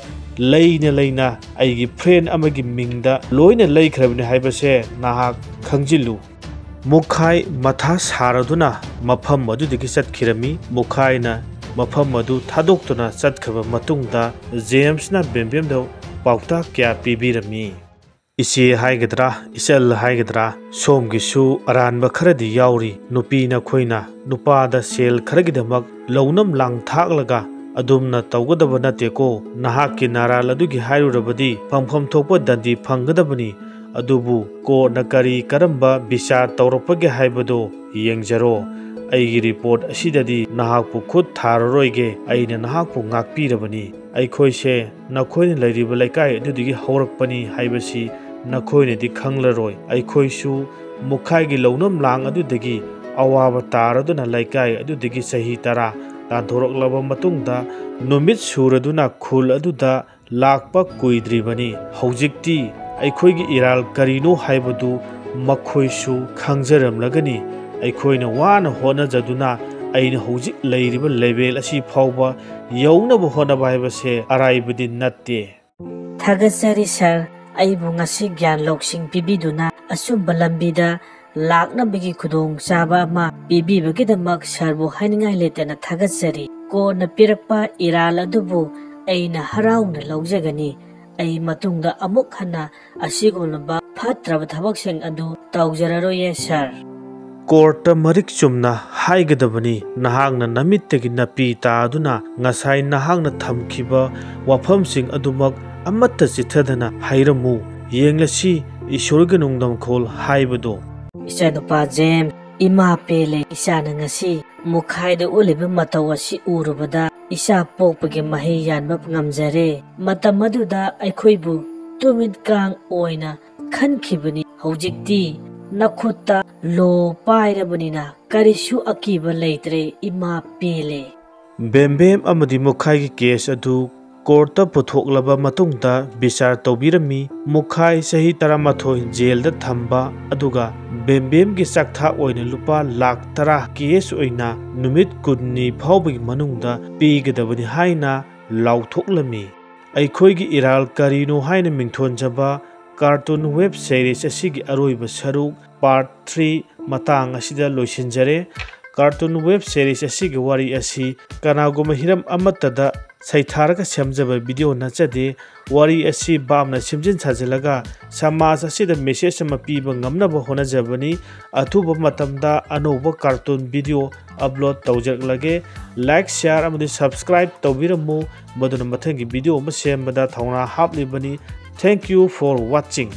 ꯂꯩꯅ ꯂꯩꯅ ꯑꯩꯒꯤ ꯐ꯭ꯔꯦꯟ ꯑꯃꯒꯤ ꯃꯤꯡꯗ ꯂꯣꯏꯅ ꯂꯩꯈ꯭ꯔꯕꯅꯤ ꯍꯥꯏꯕꯁꯦ ꯅꯍꯥꯛ ꯈꯪꯖꯤꯜꯂꯨ꯫ ꯃꯨꯈꯥꯏ ꯃꯊꯥ ꯁꯥꯔꯗꯨꯅ ꯃꯐꯝ ꯑꯗꯨꯗꯒꯤ ꯆꯠꯈꯤꯔꯝꯃꯤ꯫ ꯃꯨꯈꯥꯏꯅ ꯃꯐꯝ ꯑꯗꯨ ꯊꯥꯗꯣꯛꯇꯨꯅ ꯆꯠꯈ꯭ꯔꯕ ꯃꯇꯨꯡꯗ ꯖꯦꯝꯁꯅ ꯕꯦꯝꯕꯦꯝꯗ ꯄꯥꯎꯇꯥꯛ ꯀꯌꯥ ꯄꯤꯕꯤꯔꯝꯃꯤ꯫ ꯏꯆꯦ ꯍꯥꯏꯒꯗ꯭ꯔꯥ, ꯏꯆꯜ ꯍꯥꯏꯒꯗ꯭ꯔꯥ, ꯁꯣꯝꯒꯤꯁꯨ ꯑꯔꯥꯟꯕ ꯈꯔꯗꯤ ꯌꯥꯎꯔꯤ꯫ ꯅꯨꯄꯤ ꯅꯈꯣꯏꯅ ꯅꯨꯄꯥꯗ ꯁꯦꯜ ꯈꯔꯒꯤꯗꯃꯛ ꯂꯧꯅꯝ ꯂꯥꯡ ꯊꯥꯛꯂꯒ ꯑꯗꯨꯝꯅ ꯇꯧꯒꯗꯕ ꯅꯠꯇꯦꯀꯣ꯫ ꯅꯍꯥꯛꯀꯤ ꯅꯥꯔꯥꯜ ꯑꯗꯨꯒꯤ ꯍꯥꯏꯔꯨꯔꯕꯗꯤ ꯐꯪꯐꯝ ꯊꯣꯛꯄ ꯗꯟꯗꯤ ꯐꯪꯒꯗꯕꯅꯤ꯫ ꯑꯗꯨꯕꯨ ꯀꯣꯔꯠꯅ ꯀꯔꯤ ꯀꯔꯝꯕ ꯕꯤꯆꯥꯔ ꯇꯧꯔꯛꯄꯒꯦ ꯍꯥꯏꯕꯗꯨ ꯌꯦꯡꯖꯔꯣ꯫ ꯑꯩꯒꯤ ꯔꯤꯄꯣꯔꯠ ꯑꯁꯤꯗꯗꯤ ꯅꯍꯥꯛꯄꯨ ꯈꯨꯠ ꯊꯥꯔꯔꯣꯏꯒꯦ꯫ ꯑꯩꯅ ꯅꯍꯥꯛꯄꯨ ꯉꯥꯛꯄꯤꯔꯕꯅꯤ꯫ ꯑꯩꯈꯣꯏꯁꯦ ꯅꯈꯣꯏꯅ ꯂꯩꯔꯤꯕ ꯂꯩꯀꯥꯏ ꯑꯗꯨꯗꯒꯤ ꯍꯧꯔꯛꯄꯅꯤ ꯍꯥꯏꯕꯁꯤ ꯅꯈꯣꯏꯅꯗꯤ ꯈꯪꯂꯔꯣꯏ꯫ ꯑꯩꯈꯣꯏꯁꯨ ꯃꯨꯈꯥꯏꯒꯤ ꯂꯧꯅꯝ ꯂꯥꯡ ꯑꯗꯨꯗꯒꯤ ꯑꯋꯥꯕ ꯇꯥꯔꯗꯨꯅ ꯂꯩꯀꯥꯏ ꯑꯗꯨꯗꯒꯤ ꯆꯍꯤ ꯇꯔꯥ ꯇꯥꯟꯊꯣꯔꯛꯂꯕ ꯃꯇꯨꯡꯗ ꯅꯨꯃꯤꯠ ꯁꯨꯔꯗꯨꯅ ꯈꯨꯜ ꯑꯗꯨꯗ ꯂꯥꯛꯄ ꯀꯨꯏꯗ꯭ꯔꯤꯕꯅꯤ꯫ ꯍꯧꯖꯤꯛꯇꯤ ꯑꯩꯈꯣꯏꯒꯤ ꯏꯔꯥꯜ ꯀꯔꯤꯅꯣ ꯍꯥꯏꯕꯗꯨ ꯃꯈꯣꯏꯁꯨ ꯈꯪꯖꯔꯝꯂꯒꯅꯤ꯫ ꯑꯩꯈꯣꯏꯅ ꯋꯥꯅ ꯍꯣꯠꯅꯖꯗꯨꯅ ꯑꯩꯅ ꯍꯧꯖꯤꯛ ꯂꯩꯔꯤꯕ ꯂꯦꯚꯦꯜ ꯑꯁꯤ ꯐꯥꯎꯕ ꯌꯧꯅꯕ ꯍꯣꯠꯅꯕ ꯍꯥꯏꯕꯁꯦ ꯑꯔꯥꯏꯕꯗꯤ ꯅꯠꯇꯦ꯫ ꯊꯥꯒꯠꯆꯔꯤ ꯁꯥꯔ, ꯑꯩꯕꯨ ꯉꯁꯤ ꯒ꯭ꯌꯥꯟ ꯂꯧꯁꯤꯡ ꯄꯤꯕꯤꯗꯨꯅ ꯑꯆꯨꯝꯕ ꯂꯝꯕꯤꯗ ꯂꯥꯛꯅꯕꯒꯤ ꯈꯨꯗꯣꯡꯆꯥꯕ ꯑꯃ ꯄꯤꯕꯤꯕꯒꯤꯗꯃꯛ ꯁꯥꯔꯕꯨ ꯍꯥꯏꯅꯤꯡꯉꯥꯏ ꯂꯩꯇꯅ ꯊꯥꯒꯠꯆꯔꯤ꯫ ꯀꯣꯔꯠꯅ ꯄꯤꯔꯛꯄ ꯏꯔꯥꯜ ꯑꯗꯨꯕꯨ ꯑꯩꯅ ꯍꯔꯥꯎꯅ ꯂꯧꯖꯒꯅꯤ꯫ ꯑꯩ ꯃꯇꯨꯡꯗ ꯑꯃꯨꯛ ꯍꯟꯅ ꯑꯁꯤꯒꯨꯝꯂꯕ ꯐꯠꯇ꯭ꯔꯕ ꯊꯕꯛꯁꯤꯡ ꯑꯗꯨ ꯇꯧꯖꯔꯔꯣꯏꯌꯦ, ꯁꯥꯔ꯫ ꯀꯣꯔꯠꯇ ꯃꯔꯤꯛ ꯆꯨꯝꯅ ꯍꯥꯏꯒꯗꯕꯅꯤ, ꯅꯍꯥꯛꯅ ꯅꯃꯤꯠꯇꯒꯤ ꯅꯥꯄꯤ ꯇꯥꯗꯨꯅ ꯉꯁꯥꯏ ꯅꯍꯥꯛꯅ ꯊꯝꯈꯤꯕ ꯋꯥꯐꯝꯁꯤꯡ ꯑꯗꯨꯃꯛ ꯑꯃꯠꯇ ꯆꯤꯠꯊꯗꯅ ꯍꯥꯏꯔꯝꯃꯨ꯫ ꯌꯦꯡꯂꯁꯤ ꯏꯁꯣꯔꯒꯤ ꯅꯣꯡꯗꯝꯈꯣꯜ ꯍꯥꯏꯕꯗꯣ꯫ ꯏꯆꯥꯅꯨꯄꯥ ꯖꯦꯝꯁ, ꯏꯃꯥ ꯄꯦꯜꯂꯦ꯫ ꯏꯆꯥꯅ ꯉꯁꯤ ꯃꯨꯈꯥꯏꯗ ꯎꯠꯂꯤꯕ ꯃꯇꯧ ꯑꯁꯤ ꯎꯔꯨꯕꯗ ꯏꯆꯥ ꯄꯣꯛꯄꯒꯤ ꯃꯍꯩ ꯌꯥꯟꯕ ꯉꯝꯖꯔꯦ꯫ ꯃꯇꯝ ꯑꯗꯨꯗ ꯑꯩꯈꯣꯏꯕꯨ ꯇꯨꯃꯤꯠꯀꯥꯡ ꯑꯣꯏꯅ ꯈꯟꯈꯤꯕꯅꯤ꯫ ꯍꯧꯖꯤꯛꯇꯤ ꯅꯈꯨꯠꯇ ꯂꯣ ꯄꯥꯏꯔꯕꯅꯤꯅ ꯀꯔꯤꯁꯨ ꯑꯀꯤꯕ ꯂꯩꯇ꯭ꯔꯦ, ꯏꯃꯥ ꯄꯦꯜꯂꯦ꯫ ꯕꯦꯝꯕꯦꯝ ꯑꯃꯗꯤ ꯃꯨꯈꯥꯏꯒꯤ ꯀꯦꯁ ꯑꯗꯨ ꯀꯣꯔꯠꯇ ꯄꯨꯊꯣꯛꯂꯕ ꯃꯇꯨꯡꯗ ꯕꯤꯆꯥꯔ ꯇꯧꯕꯤꯔꯝꯃꯤ꯫ ꯃꯨꯈꯥꯏ ꯆꯍꯤ ꯇꯔꯥꯃꯥꯊꯣꯏ ꯖꯦꯜꯗ ꯊꯝꯕ, ꯑꯗꯨꯒ ꯕꯦꯝꯕꯦꯝꯒꯤ ꯆꯥꯛꯊꯥꯛ ꯑꯣꯏꯅ ꯂꯨꯄꯥ ꯂꯥꯈ ꯇꯔꯥ ꯀꯦꯁ ꯑꯣꯏꯅ ꯅꯨꯃꯤꯠ ꯀꯨꯟꯅꯤ ꯐꯥꯎꯕꯒꯤ ꯃꯅꯨꯡꯗ ꯄꯤꯒꯗꯕꯅꯤ ꯍꯥꯏꯅ ꯂꯥꯎꯊꯣꯛꯂꯝꯃꯤ꯫ ꯑꯩꯈꯣꯏꯒꯤ ꯏꯔꯥꯜ ꯀꯔꯤꯅꯣ ꯍꯥꯏꯅ ꯃꯤꯡꯊꯣꯟꯖꯕ ꯀꯥꯔꯇꯨꯟ ꯋꯦꯕ ꯁꯦꯔꯤꯁ ꯑꯁꯤꯒꯤ ꯑꯔꯣꯏꯕ ꯁꯔꯨꯛ, ꯄꯥꯔꯠ ꯊ꯭ꯔꯤ, ꯃꯇꯥꯡ ꯑꯁꯤꯗ ꯂꯣꯏꯁꯤꯟꯖꯔꯦ꯫ ꯀꯥꯔꯇꯨꯟ ꯋꯦꯕ ꯁꯦꯔꯤꯁ ꯑꯁꯤꯒꯤ ꯋꯥꯔꯤ ꯑꯁꯤ ꯀꯅꯥꯒꯨꯝꯕ ꯍꯤꯔꯝ ꯑꯃꯠꯇꯗ ꯁꯩꯊꯥꯔꯒ ꯁꯦꯝꯖꯕ ꯚꯤꯗꯤꯑꯣ ꯅꯠꯆꯗꯦ꯫ ꯋꯥꯔꯤ ꯑꯁꯤ ꯚꯥꯞꯅ ꯁꯦꯝꯖꯤꯟ ꯁꯥꯖꯤꯜꯂꯒ ꯁꯃꯥꯖ ꯑꯁꯤꯗ ꯃꯦꯁꯦꯖ ꯑꯃ ꯄꯤꯕ ꯉꯝꯅꯕ ꯍꯣꯠꯅꯖꯕꯅꯤ꯫ ꯑꯊꯨꯕ ꯃꯇꯝꯗ ꯑꯅꯧꯕ ꯀꯥꯔꯇꯨꯟ ꯚꯤꯗꯤꯑꯣ ꯑꯞꯂꯣꯗ ꯇꯧꯖꯔꯛꯂꯒꯦ꯫ ꯂꯥꯏꯛ, ꯁꯤꯌꯥꯔ ꯑꯃꯗꯤ ꯁꯕꯁꯀ꯭ꯔꯥꯏꯕ ꯇꯧꯕꯤꯔꯝꯃꯨ, ꯃꯗꯨꯅ ꯃꯊꯪꯒꯤ ꯚꯤꯗꯤꯑꯣ ꯑꯃ ꯁꯦꯝꯕꯗ ꯊꯧꯅꯥ ꯍꯥꯞꯂꯤꯕꯅꯤ꯫ Thank you for watching.